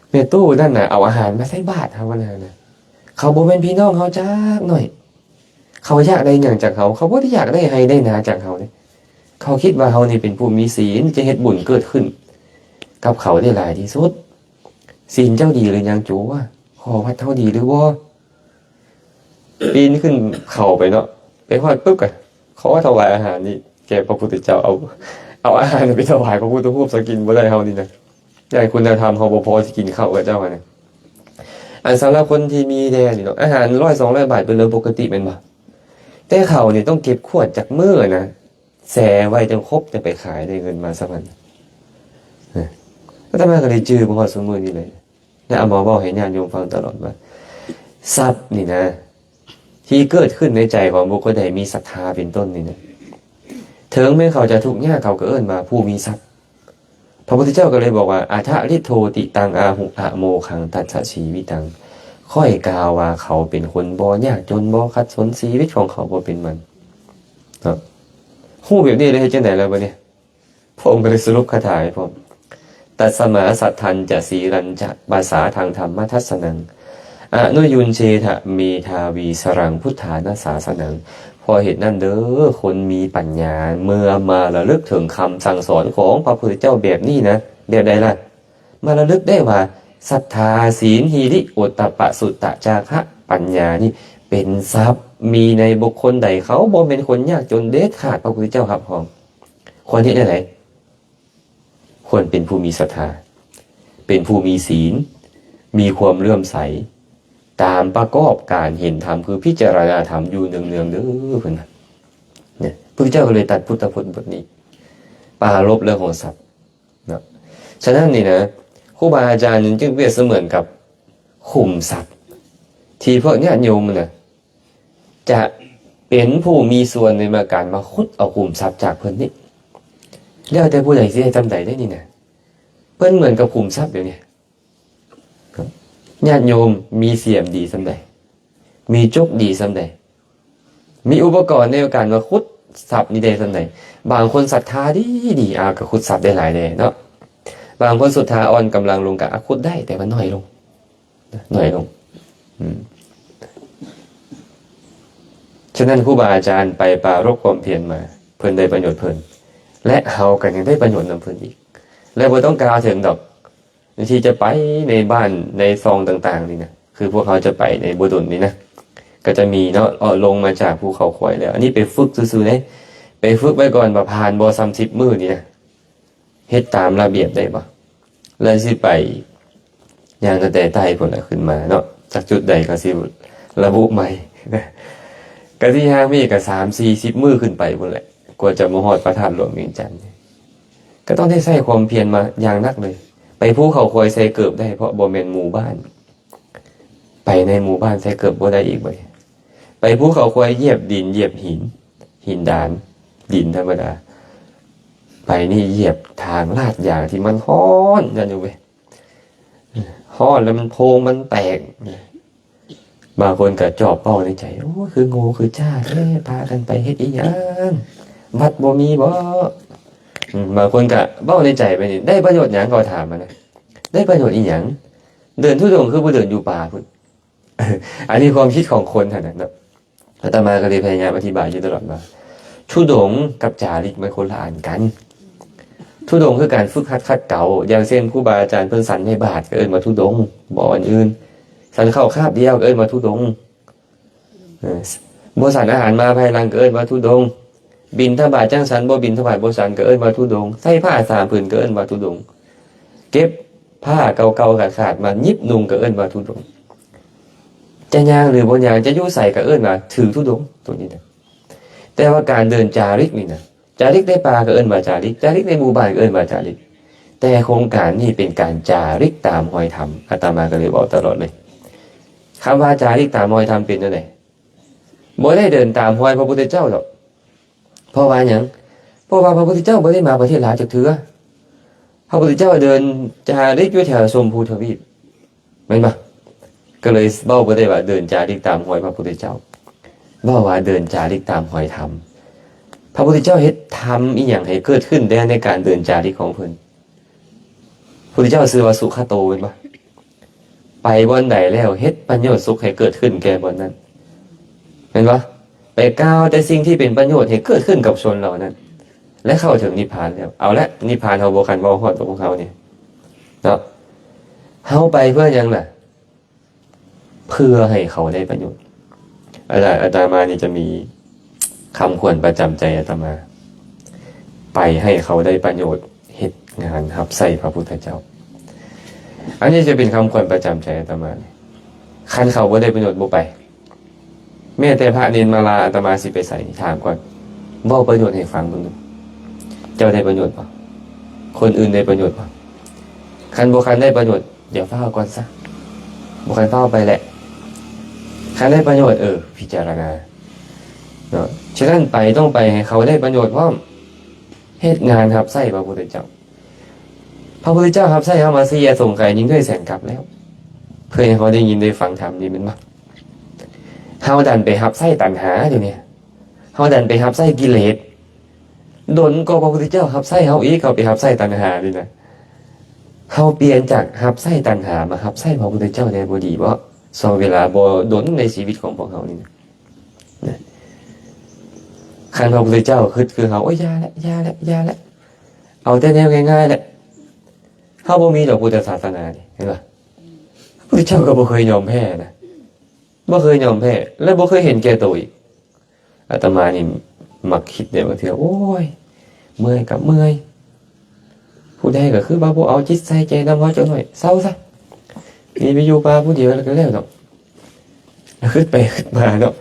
ແມ່ຕູ້ນັ້ນນະ ເອົາອາຫານມາໃສ່ບາດເຮົາຫັ້ນນະ ເຂົາບໍ່ແມ່ນພີ່ນ້ອງເຮົາຈັກໜ້ອຍ ເຂົາຢາກໄດ້ຫຍັງຈາກເຮົາ? ເຂົາບໍ່ໄດ້ຢາກໄດ້ໄຮ່ໄດ້ນາຈາກເຮົາເດ້ ເຂົາຄິດວ່າເຮົານີ້ເປັນຜູ້ມີສິນ ຈະເຮັດບຸນເກີດຂຶ້ນກັບເຂົາໄດ້ຫຼາຍທີ່ສຸດ. ສິນເຈົ້າດີຫຼືຍັງ? ໂຈ ຂໍວັດເຮົາດີຫຼືບໍ່? ປີນຂຶ້ນເຂົາໄປເນາະ ໄປຮອດປຶບກະຂໍຖວາຍອາຫານນີ້ແກ່ພະພຸດທະເຈົ້າ ເອົາ ເອົາອາຫານໄປຖວາຍພະພຸດທະຮູບຊະ ກິນບໍ່ໄດ້ເຮົານີ້ນະ ຍ້ອນຄຸນນະທຳເຮົາບໍ່ພໍຊິກິນເຂົ້າກັບເຈົ້າຫັ້ນນະ. ອັນສຳລັບຄົນທີ່ມີແດ່ນີ້ເນາະ ອາຫານຮ້ອຍສອງຮ້ອຍບາດເປັນເລື່ອງປົກກະຕິແມ່ນບໍ່? ແຕ່ເຂົານີ້ຕ້ອງເກັບຂວດຈັກມື້ນະ ແຊ່ໄວ້ຈົນຄົບ ຈັ່ງໄປຂາຍໄດ້ເງິນມາສ່ຳນັ້ນ. ອາດຕະມາກໍເລີຍຈື່ມາຮອດຊຸມື້ນີ້ເລີຍ ແລະ ເອົາມາເວົ້າໃຫ້ຍາດໂຍມຟັງຕະຫຼອດວ່າ ຊັບນີ້ນະ ທີ່ເກີດຂຶ້ນໃນໃຈຂອງບຸກຄົນໃດມີສັດທາເປັນຕົ້ນນີ້ນະ ເຖິງແມ່ນເຂົາຈະທຸກຍາກ ເຂົາກໍເອີ້ນວ່າຜູ້ມີຊັບ. ພະພຸດທະເຈົ້າກໍເລີຍບອກວ່າ ອັດຖະລິດໂທຕິຕັງອາຫຸອະໂມຄັງ ຕັດສະຊີວິຕັງ ຂ້ອຍກ່າວວ່າເຂົາເປັນຄົນບໍ່ຍາກຈົນ ບໍ່ຂັດສົນ ຊີວິດຂອງເຂົາບໍ່ເປັນໝັ້ນເນາະ. ຮູ້ແບບນີ້ແລ້ວເຮັດຈັ່ງໃດລະບັດນີ້? ພະອົງກໍເລີຍສະຫຼຸບຄາຖາໃຫ້ພ້ອມ ຕັດສະມາສັດທັນຈະສີລັນຈະປະສາທັງທຳມະທັດສະນັງ ອະນຸຍຸນເຊທະເມທາວີສະລັງພຸດທານະສາສະນັງ. ເພາະເຫດນັ້ນເດີ ຄົນມີປັນຍາເມື່ອມາລະລຶກເຖິງຄຳສັ່ງສອນຂອງພະພຸດທະເຈົ້າແບບນີ້ນະ ແບບໃດລະ? ມາລະລຶກໄດ້ວ່າ ສັດທາ ສິນ ຫິລິ ໂອດຕະປະ ສຸຕະ ຈາຄະ ປັນຍານີ້ເປັນຊັບ ມີໃນບຸກຄົນໃດ ເຂົາບໍ່ແມ່ນຄົນຍາກຈົນເດັດຂາດ ພະພຸດທະເຈົ້າຮັບຮອງ. ຄວນເຮັດແນວໃດ? ຄວນເປັນຜູ້ມີສັດທາ ເປັນຜູ້ມີສິນ ມີຄວາມເຫຼື້ອມໃສ ຕາມປະກອບການເຫັນທຳ ຄືພິຈາລະນາທຳຢູ່ເນືອງໆເດີ ເພິ່ນວ່າ. ເນຍ ພະພຸດທະເຈົ້າກໍເລີຍຕັດພຸດທະພົດບົດນີ້ ປາລົບເລື່ອງຂອງຊັບເນາະ. ສະນັ້ນນີ້ນະ ຄູບາອາຈານຈຶ່ງປຽບສະເໝືອນກັບຂຸມຊັບ ທີ່ພວກຍາດໂຍມນະ ຈະເປັນຜູ້ມີສ່ວນໃນການມາຂຸດເອົາຂຸມຊັບຈາກເພິ່ນນີ້ ແລ້ວແຕ່ຜູ້ໃດຊິເຮັດສ່ຳໃດເດ້ນີ້ນະ. ເພິ່ນເໝືອນກັບຂຸມຊັບດຽວນີ້ ຍາດໂຍມມີສຽມດີສ່ຳໃດ ມີຈົກດີສ່ຳໃດ ມີອຸປະກອນໃນການມາຂຸດຊັບນີ້ໄດ້ສ່ຳໃດ. ບາງຄົນສັດທາດີໆ ອາ ກໍຂຸດຊັບໄດ້ຫຼາຍແດ່ເນາະ. ບາງຄົນສັດທາອ່ອນກຳລັງລົງ ກໍອາ ຂຸດໄດ້ ແຕ່ວ່າໜ້ອຍລົງ ໜ້ອຍລົງ. ອືມ ສະນັ້ນ ຄູບາອາຈານໄປປາລົບຄວາມພຽນມາ ເພິ່ນໄດ້ປະໂຫຍດເພິ່ນ ແລະ ເຮົາກໍຍັງໄດ້ປະໂຫຍດນຳເພິ່ນອີກ. ແລະ ບໍ່ຕ້ອງກ່າວເຖິງດອກ ທີ່ຈະໄປໃນບ້ານໃນຊ່ອງຕ່າງໆນີ້ນະ ຄືພວກເຮົາຈະໄປໃນບໍ່ດົນນີ້ນະ ກໍຈະມີເນາະ ເອາະ ລົງມາຈາກພູເຂົາຄວາຍແລ້ວ. ອັນນີ້ໄປຝຶກຊື່ໆເດ້ ໄປຝຶກໄວ້ກ່ອນວ່າຜ່ານບໍ່ສ່ຳສິບມື້ນີ້ນະ ເຮັດຕາມລະບຽບໄດ້ບໍ່ ແລ້ວຊິໄປຍ່າງຕັ້ງແຕ່ໃຕ້ພຸ້ນລະຂຶ້ນມາເນາະ ຈັກຈຸດໃດກໍຊິລະບຸໃໝ່. ກະຊິຍ່າງມີກະສາມສີ່ສິບມື້ຂຶ້ນໄປພຸ້ນແຫຼະ ກວ່າຈະມາຮອດພະທາດຫຼວງວຽງຈັນ. ກໍຕ້ອງໄດ້ໃຊ້ຄວາມພຽນມາຢ່າງໜັກເລີຍ. ໄປພູເຂົາຄວາຍໃສ່ເກີບໄດ້ ເພາະບໍ່ແມ່ນໝູ່ບ້ານ. ໄປໃນໝູ່ບ້ານໃສ່ເກີບບໍ່ໄດ້ອີກບັດນີ້. ໄປພູເຂົາຄວາຍຢຽບດິນ ຢຽບຫີນ ຫີນດານ ດິນທຳມະດາ. ໄປນີ້ຢຽບທາງລາດຢາງທີ່ມັນຮ້ອນນັ້ນຢູ່ເວີຍ ຮ້ອນແລ້ວມັນໂພງມັນແຕກ. ບາງຄົນກໍຈອບເວົ້າໃນໃຈ ໂອ້ຍ ຄືໂງ່ຄືຈ້າແທ້ ພາກັນໄປເຮັດອີຫຍັງ ວັດບໍ່ມີບໍ? ອືມ ບາງຄົນກໍເວົ້າໃນໃຈໄປນີ້ ໄດ້ປະໂຫຍດຫຍັງ ເຂົາຖາມຫັ້ນນະ ໄດ້ປະໂຫຍດອີຫຍັງ ເດີນທຸດົງຄືບໍ່ເດີນຢູ່ປ່າພຸ້ນ. ອັນນີ້ຄວາມຄິດຂອງຄົນຫັ້ນນະເນາະ. ອາດຕະມາກໍເລີຍພະຍາຍາມອະທິບາຍຢູ່ຕະຫຼອດວ່າ ທຸດົງກັບຈາລິກມັນຄົນລະອັນກັນ. ທຸດົງຄືການຝຶກຫັດຂັດເກົາ ຢ່າງເຊັ່ນ ຄູບາອາຈານເພິ່ນສັນໃຫ້ບາດກໍເອີ້ນວ່າທຸດົງ ບໍ່ອັນອື່ນ. ສັນເຂົ້າຄາບດຽວກໍເອີ້ນວ່າທຸດົງ. ເອີ ບໍ່ສັນອາຫານມາພາຍຫຼັງກໍເອີ້ນວ່າທຸດົງ. ບິນທະບາດຈັ່ງສັນ ບໍ່ບິນທະບາດບໍ່ສັນກໍເອີ້ນວ່າທຸດົງ. ໃສ່ຜ້າສາມຜືນກໍເອີ້ນວ່າທຸດົງ. ເກັບຜ້າເກົ່າໆຂາດໆມາຫຍິບນຸ່ງກໍເອີ້ນວ່າທຸດົງ. ຈະຍ່າງຫຼືບໍ່ຍ່າງ ຈະຢູ່ໃສກໍເອີ້ນວ່າຖືທຸດົງ ໂຕນີ້ນະ. ແຕ່ວ່າການເດີນຈາລິກນີ້ນະ ຈາລິກໃນປ່າກໍເອີ້ນວ່າຈາລິກ ຈາລິກໃນໝູ່ບ້ານກໍເອີ້ນວ່າຈາລິກ. ແຕ່ໂຄງການນີ້ເປັນການຈາລິກຕາມຮອຍທຳ ອາດຕະມາກໍເລີຍເວົ້າຕະຫຼອດເລີຍ. ຄຳວ່າຈາລິກຕາມຮອຍທຳເປັນແນວໃດ? ບໍ່ໄດ້ເດີນຕາມຮອຍພະພຸດທະເຈົ້າດອກ. ເພາະວ່າຫຍັງ? ເພາະວ່າພະພຸດທະເຈົ້າບໍ່ໄດ້ມາປະເທດລາວຈັກເທື່ອ. ພະພຸດທະເຈົ້າເດີນຈາລິກຢູ່ແຖວຊົມພູທະວີບ ແມ່ນບໍ່? ກໍເລີຍເວົ້າບໍ່ໄດ້ວ່າເດີນຈາລິກຕາມຮອຍພະພຸດທະເຈົ້າ. ເວົ້າວ່າເດີນຈາລິກຕາມຮອຍທຳ. ພະພຸດທະເຈົ້າເຮັດທຳອີ່ຫຍັງໃຫ້ເກີດຂຶ້ນແດ່ໃນການເດີນຈາລິກຂອງເພິ່ນ? ພຸດທະເຈົ້າຊື່ວ່າສຸຂະໂຕ ແມ່ນບໍ່? ໄປບ່ອນໃດແລ້ວເຮັດປະໂຫຍດສຸກໃຫ້ເກີດຂຶ້ນແກ່ບ່ອນນັ້ນ ແມ່ນບໍ່? ໄປກ່າວແຕ່ສິ່ງທີ່ເປັນປະໂຫຍດໃຫ້ເກີດຂຶ້ນກັບຊົນເຫຼົ່ານັ້ນ ແລະ ເຂົ້າເຖິງນິບພານແລ້ວ. ເອົາລະ ນິບພານເຮົາບໍ່ຄັນເວົ້າຮອດກັບພວກເຮົານີ້ເນາະ. ເຮົາໄປເພື່ອຫຍັງລະ? ເພື່ອໃຫ້ເຂົາໄດ້ປະໂຫຍດ. ອາ ອາດຕະມານີ້ຈະມີຄຳຂວັນປະຈຳໃຈອາດຕະມາ ໄປໃຫ້ເຂົາໄດ້ປະໂຫຍດ ເຮັດງານຮັບໃຊ້ພະພຸດທະເຈົ້າ. ອັນນີ້ຈະເປັນຄຳຂວັນປະຈຳໃຈອາດຕະມາ. ຄັນເຂົາບໍ່ໄດ້ປະໂຫຍດ ບໍ່ໄປ. ແມ້ແຕ່ພະເນນມາລາອາດຕະມາຊິໄປໃສ ຖາມກ່ອນ ເວົ້າປະໂຫຍດໃຫ້ຟັງເບິ່ງດູ. ເຈົ້າໄດ້ປະໂຫຍດບໍ່? ຄົນອື່ນໄດ້ປະໂຫຍດບໍ່? ຄັນບໍ່ຄັນໄດ້ປະໂຫຍດ ດຽວຟ້າວກ່ອນຊະ ບໍ່ຄັນຟ້າວໄປແຫຼະ. ຄັນໄດ້ປະໂຫຍດ ເອີ ພິຈາລະນາເນາະ. ສະນັ້ນໄປຕ້ອງໄປໃຫ້ເຂົາໄດ້ປະໂຫຍດພ້ອມ ເຮັດງານຮັບໃຊ້ພະພຸດທະເຈົ້າ. ພະພຸດທະເຈົ້າຮັບໃຊ້ເຮົາມາເສຍສົງໄຂຍິ່ງດ້ວຍແສນກັບແລ້ວ ເພື່ອໃຫ້ເຮົາໄດ້ຍິນໄດ້ຟັງທຳນີ້ ແມ່ນບໍ່? ເຮົາດັນໄປຮັບໃຊ້ຕັນຫາດຽວນີ້ ເຮົາດັນໄປຮັບໃຊ້ກິເລດ. ດົນກວ່າພະພຸດທະເຈົ້າຮັບໃຊ້ເຮົາອີກ ເຮົາໄປຮັບໃຊ້ຕັນຫານີ້ນະ. ເຮົາປ່ຽນຈາກຮັບໃຊ້ຕັນຫາມາຮັບໃຊ້ພະພຸດທະເຈົ້າແດ່ບໍ່ດີບໍ? ຊ່ວງເວລາບໍ່ດົນໃນຊີວິດຂອງພວກເຮົານີ້ນະ ນະ. ຄັນພະພຸດທະເຈົ້າຄິດຄືເຮົາ ໂອ້ຍ ຢ່າແຫຼະ ຢ່າແຫຼະ ຢ່າແຫຼະ ເອົາແຕ່ແນວງ່າຍໆແຫຼະ. ເຮົາບໍ່ມີດອກພຸດທະສາສະໜານີ້ ເຫັນບໍ່? ພະພຸດທະເຈົ້າກໍບໍ່ເຄີຍຍອມແພ້ນະ ບໍ່ເຄີຍຍອມແພ້ ແລະ ບໍ່ເຄີຍເຫັນແກ່ໂຕອີກ. ອາດຕະມານີ້ມັກຄິດເດ້ ບາງເທື່ອ ໂອ້ຍ ເມື່ອຍກໍເມື່ອຍ ຜູ້ໃດກໍຄືວ່າບໍ່ເອົາຈິດໃສ່ໃຈນຳເຮົາຈັກໜ້ອຍ ເຊົາຊະ ໜີໄປຢູ່ປ່າຜູ້ດຽວແລ້ວກໍແລ້ວດອກ. ຄິດໄປຄິດມາເນາະ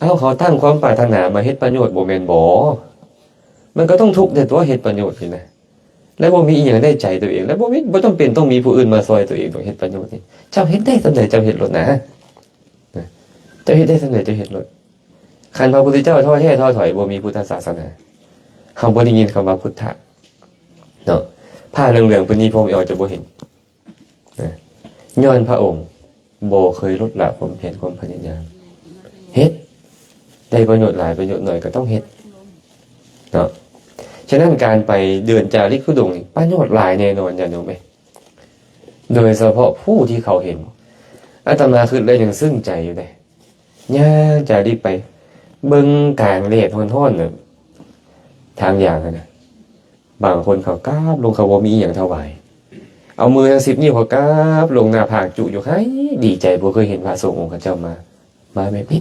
ເອົາ ເຂົາຕັ້ງຄວາມປາດຖະໜາມາເຮັດປະໂຫຍດບໍ່ແມ່ນບໍ? ມັນກໍຕ້ອງທຸກແດ່ຕົວະ ເຮັດປະໂຫຍດນີ້ນະ. ແລະ ບໍ່ມີອີ່ຫຍັງໃນໃຈຕົວເອງ ແລະ ບໍ່ມີ ບໍ່ຈຳເປັນຕ້ອງມີຜູ້ອື່ນມາຊ່ອຍຕົວເອງ ຕ້ອງເຮັດປະໂຫຍດນີ້. ເຈົ້າເຮັດໄດ້ສ່ຳໃດ ເຈົ້າເຮັດໂລດນະ. ນະ ເຈົ້າເຮັດໄດ້ສ່ຳໃດ ເຈົ້າເຮັດໂລດ. ຄັນພະພຸດທະເຈົ້າທໍ້ແທ້ທໍ້ຖອຍ ບໍ່ມີພຸດທະສາສະໜາ. ເຮົາບໍ່ໄດ້ຍິນຄຳວ່າພຸດທະເນາະ. ຜ້າເຫຼືອງໆ ປານນີ້ ພວກເຮົາຈະບໍ່ເຫັນ. ນະ ຍ້ອນພະອົງບໍ່ເຄີຍລົດລະຄວາມພຽນຄວາມພະຍາຍາມ ເຮັດ ໄດ້ປະໂຫຍດຫຼາຍປະໂຫຍດໜ້ອຍກໍຕ້ອງເຮັດເນາະ. ສະນັ້ນ ການໄປເດີນຈາລິກທຸດົງນີ້ປະໂຫຍດຫຼາຍແນ່ນອນ ຍາດໂຍມເອີຍ. ໂດຍສະເພາະຜູ້ທີ່ເຂົາເຫັນ ອາດຕະມາຄິດແລ້ວຍັງຊຶ້ງໃຈຢູ່ເດ້. ຍ່າງຈາລິກໄປ ເບິ່ງກາງແດດຮ້ອນໆ ນະ ທາງຢ່າງຫັ້ນນະ. ບາງຄົນເຂົາກາບລົງ ເຂົາບໍ່ມີອີ່ຫຍັງຖວາຍ ເອົາມືທັງສິບນິ້ວເຂົາກາບລົງ ໜ້າຜາກຈຸຢູ່ ໃຫ້ດີໃຈ ບໍ່ເຄີຍເຫັນພະສົງອົງຂະເຈົ້າມາ ມາແບບນີ້.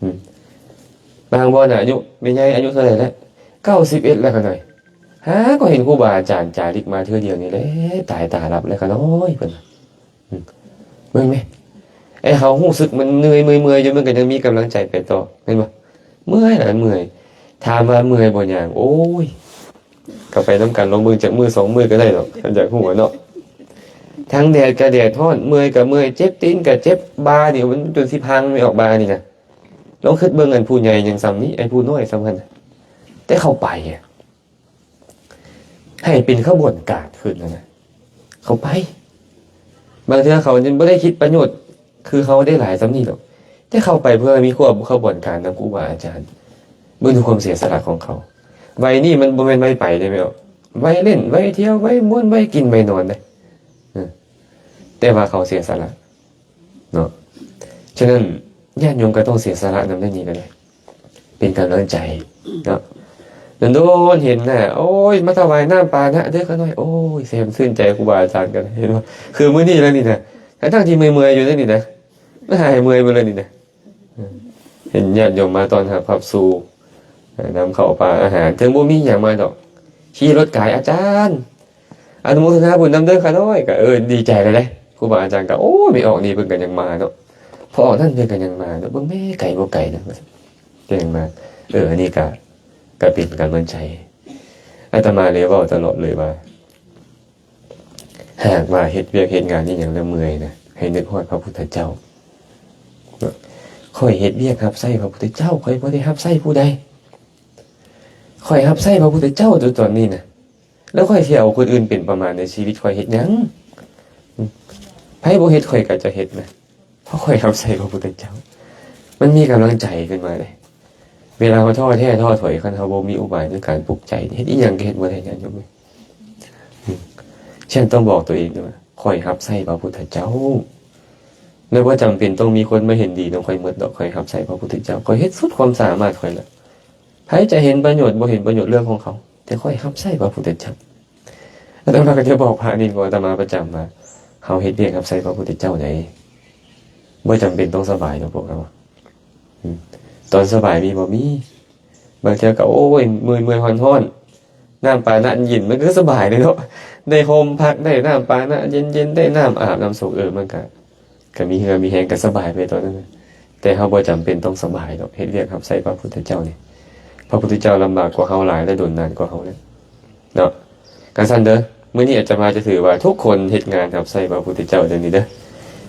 ອືມ ບາງບ່ອນນະ ອາຍຸແມ່ໃຫຍ່ ອາຍຸເທົ່າໃດແລ້ວ? ເກົ້າສິບເອັດແລ້ວຂະນ້ອຍ. ຫາກໍເຫັນຄູບາອາຈານຈາລິກມາເທື່ອດຽວນີ້ແຫຼະ ຕາຍຕາຫຼັບແລ້ວຂະນ້ອຍ ເພິ່ນວ່າ. ອືມ ເບິ່ງແມ ໄອ້ເຮົາຮູ້ສຶກມັນເມື່ອຍໆຢູ່ ມັນກໍຍັງມີກຳລັງໃຈໄປຕໍ່ ແມ່ນບໍ່? ເມື່ອຍລະເມື່ອຍ. ຖາມວ່າເມື່ອຍບໍ່ຍ່າງ? ໂອ້ຍ ກໍໄປນຳກັນ ລອງເບິ່ງຈັກມື້ສອງມື້ກໍໄດ້ດອກ ຄັນຢາກຮູ້ເນາະ. ທັງແດດກໍແດດຮ້ອນ ເມື່ອຍກໍເມື່ອຍ ເຈັບຕີນກໍເຈັບ ບ່ານີ້ມັນຈົນຊິພັງ ໄມ່ອອກ ບ່ານີ້ນະ. ລອງຄິດເບິ່ງ ອັນຜູ້ໃຫຍ່ຍັງສ່ຳນີ້ ໄອ້ຜູ້ນ້ອຍສ່ຳຫັ້ນນະ ແຕ່ເຂົາໄປ ໃຫ້ເປັນຂະບວນການຂຶ້ນຫັ້ນນະ ເຂົາໄປ. ບາງເທື່ອເຂົາຍັງບໍ່ໄດ້ຄິດປະໂຫຍດຄືເຮົາໄດ້ຫຼາຍສ່ຳນີ້ດອກ ແຕ່ເຂົາໄປເພື່ອມີຄວາມຂະບວນການນຳຄູບາອາຈານ. ເບິ່ງດູຄວາມເສຍສະຫຼະຂອງເຂົາ. ໄວນີ້ມັນບໍ່ແມ່ນໄວໄປເດ້ແມ່ນບໍ່? ໄວຫຼິ້ນ ໄວທ່ຽວ ໄວມ່ວນ ໄວກິນ ໄວນອນເດ້. ເອີ ແຕ່ວ່າເຂົາເສຍສະຫຼະ ເນາະ. ສະນັ້ນ ຍາດໂຍມກໍຕ້ອງເສຍສະຫຼະນຳໃນນີ້ກໍໄດ້ ເປັນກຳລັງໃຈເນາະ. ດົນໆເຫັນໜ້າ ໂອ້ຍ ມາຖວາຍນ້ຳປານະເດີຂ້ານ້ອຍ ໂອ້ຍ ແຊມຊື່ນໃຈຄູບາອາຈານກັນ ເຫັນບໍ່? ຄືມື້ນີ້ແລ້ວນີ້ນະ ທັງໆທີ່ເມື່ອຍໆຢູ່ເດ້ນີ້ນະ ມາຫາໃຫ້ເມື່ອຍເບິດເລີຍນີ້ນະ. ເຫັນຍາດໂຍມມາຕ້ອນຮັບ ຮັບສູ່ ນຳເຂົ້າປາອາຫານ ເຖິງບໍ່ມີຫຍັງມາດອກ ຂີ່ລົດກາຍ ອາຈານ ອະນຸໂມທະນາບຸນນຳເດີຂ້ານ້ອຍ ກໍ ເອີ ດີໃຈແລ້ວເດ້. ຄູບາອາຈານກໍ ໂອ້ ແມ່ອອກນີ້ເພິ່ນກໍຍັງມາເນາະ ພໍ່ອອກນັ້ນເພິ່ນກໍຍັງມາເນາະ ເບິ່ງແມ່ໄກບໍ່ໄກນະ ກໍຍັງມາ. ເອີ ອັນນີ້ກໍ ກໍເປັນກຳລັງໃຈ. ອາດຕະມາເລີຍເວົ້າຕະຫຼອດເລີຍວ່າ ຫາກວ່າເຮັດວຽກເຮັດງານອີ່ຫຍັງແລ້ວເມື່ອຍນະ ໃຫ້ນຶກຮອດພະພຸດທະເຈົ້າ. ຂ້ອຍເຮັດວຽກຮັບໃຊ້ພະພຸດທະເຈົ້າ ຂ້ອຍບໍ່ໄດ້ຮັບໃຊ້ຜູ້ໃດ ຂ້ອຍຮັບໃຊ້ພະພຸດທະເຈົ້າ ຕອນນີ້ນະ ແລ້ວຂ້ອຍຊິເອົາຄົນອື່ນເປັນປະມານໃນຊີວິດຂ້ອຍເຮັດຫຍັງ? ໃຜບໍ່ເຮັດຂ້ອຍກໍຈະເຮັດນະ ເພາະຂ້ອຍຮັບໃຊ້ພະພຸດທະເຈົ້າ. ມັນມີກຳລັງໃຈຂຶ້ນມາເດ້. ເວລາເຮົາທໍ້ແທ້ທໍ້ຖອຍ ຄັນເຮົາບໍ່ມີອຸບາຍໃນການປຸກໃຈ ເຮັດອີ່ຫຍັງກໍເຮັດບໍ່ໄດ້ ຍາດໂຍມເອີຍ. ອືມ ເຊັ່ນຕ້ອງບອກຕົວເອງເດີວ່າ ຂ້ອຍຮັບໃຊ້ພະພຸດທະເຈົ້າ ແລະ ບໍ່ຈຳເປັນຕ້ອງມີຄົນມາເຫັນດີນຳຂ້ອຍໝົດດອກ ຂ້ອຍຮັບໃຊ້ພະພຸດທະເຈົ້າ ຂ້ອຍເຮັດສຸດຄວາມສາມາດຂ້ອຍລະ ໃຜຈະເຫັນປະໂຫຍດ ບໍ່ເຫັນປະໂຫຍດ ເລື່ອງຂອງເຂົາ ແຕ່ຂ້ອຍຮັບໃຊ້ພະພຸດທະເຈົ້າ. ອາດຕະມາກໍຈະບອກພະນີ້ ອາດຕະມາປະຈຳວ່າ ເຮົາເຮັດວຽກຮັບໃຊ້ພະພຸດທະເຈົ້າໃດ ບໍ່ຈຳເປັນຕ້ອງສະບາຍດອກພວກເຮົາ. ອືມ ຕອນສະບາຍມີບໍ່? ມີ. ບາງເທື່ອກໍ ໂອ້ຍ ເມື່ອຍໆ ຮ້ອນໆ ນ້ຳປານະເຢັນ ມັນກໍສະບາຍເດ້ເນາະ ໄດ້ຮົ່ມພັກ ໄດ້ນ້ຳປານະເຢັນໆ ໄດ້ນ້ຳອາບນ້ຳສົກ ເອີ ມັນກໍ ກໍມີເຫື່ອມີແຮງ ກໍສະບາຍໄປຕອນນັ້ນນະ. ແຕ່ເຮົາບໍ່ຈຳເປັນຕ້ອງສະບາຍດອກ ເຮັດວຽກຮັບໃຊ້ພະພຸດທະເຈົ້ານີ້ ພະພຸດທະເຈົ້າລຳບາກກວ່າເຮົາຫຼາຍ ແລະ ດົນນານກວ່າເຮົາແລ້ວເນາະ. ກະຊັ້ນເດີ ມື້ນີ້ອາດຕະມາຈະຖືວ່າທຸກຄົນເຮັດງານຮັບໃຊ້ພະພຸດທະເຈົ້າເດີນີ້ເດີ.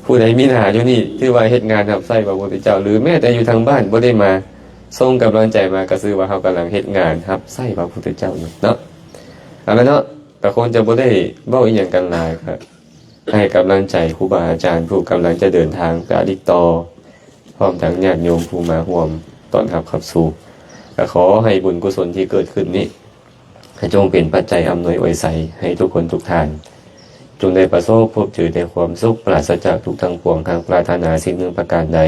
ຜູ້ໃດມີໜ້າຢູ່ນີ້ ຖືວ່າເຮັດງານຮັບໃຊ້ພະພຸດທະເຈົ້າ ຫຼື ແມ້ແຕ່ຢູ່ທາງບ້ານບໍ່ໄດ້ມາ ສົ່ງກຳລັງໃຈມາ ກໍຊື່ວ່າເຮົາກຳລັງເຮັດງານຮັບໃຊ້ພະພຸດທະເຈົ້າຢູ່ເນາະ. ເອົາລະເນາະ ກໍຄົງຈະບໍ່ໄດ້ເວົ້າອີ່ຫຍັງກັນຫຼາຍ ກໍ ໃຫ້ກຳລັງໃຈຄູບາອາຈານຜູ້ກຳລັງຈະເດີນທາງຈາລິກຕໍ່ ພ້ອມທັງຍາດໂຍມຜູ້ມາຮ່ວມຕ້ອນຮັບຂັບສູ່. ກໍຂໍໃຫ້ບຸນກຸສົນທີ່ເກີດຂຶ້ນນີ້ ໃຫ້ຈົ່ງເປັນປັດໄຈອຳນວຍອວຍໄຊໃຫ້ທຸກຄົນທຸກທ່ານ ຈົ່ງໄດ້ປະສົບພົບເຈີແຕ່ຄວາມສຸກ ປາສະຈາກທຸກທັງປວງ, ຫາກປາດຖະໜາສິ່ງໜຶ່ງປະການໃດ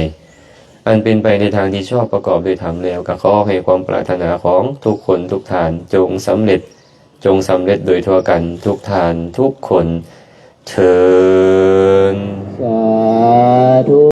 ອັນເປັນໄປໃນທາງທີ່ຊອບປະກອບດ້ວຍທຳແລ້ວ ກໍຂໍໃຫ້ຄວາມປາດຖະໜາຂອງທຸກຄົນທຸກທ່ານ ຈົ່ງສຳເລັດ ຈົ່ງສຳເລັດໂດຍທົ່ວກັນທຸກທ່ານທຸກຄົນເທີ້ນ.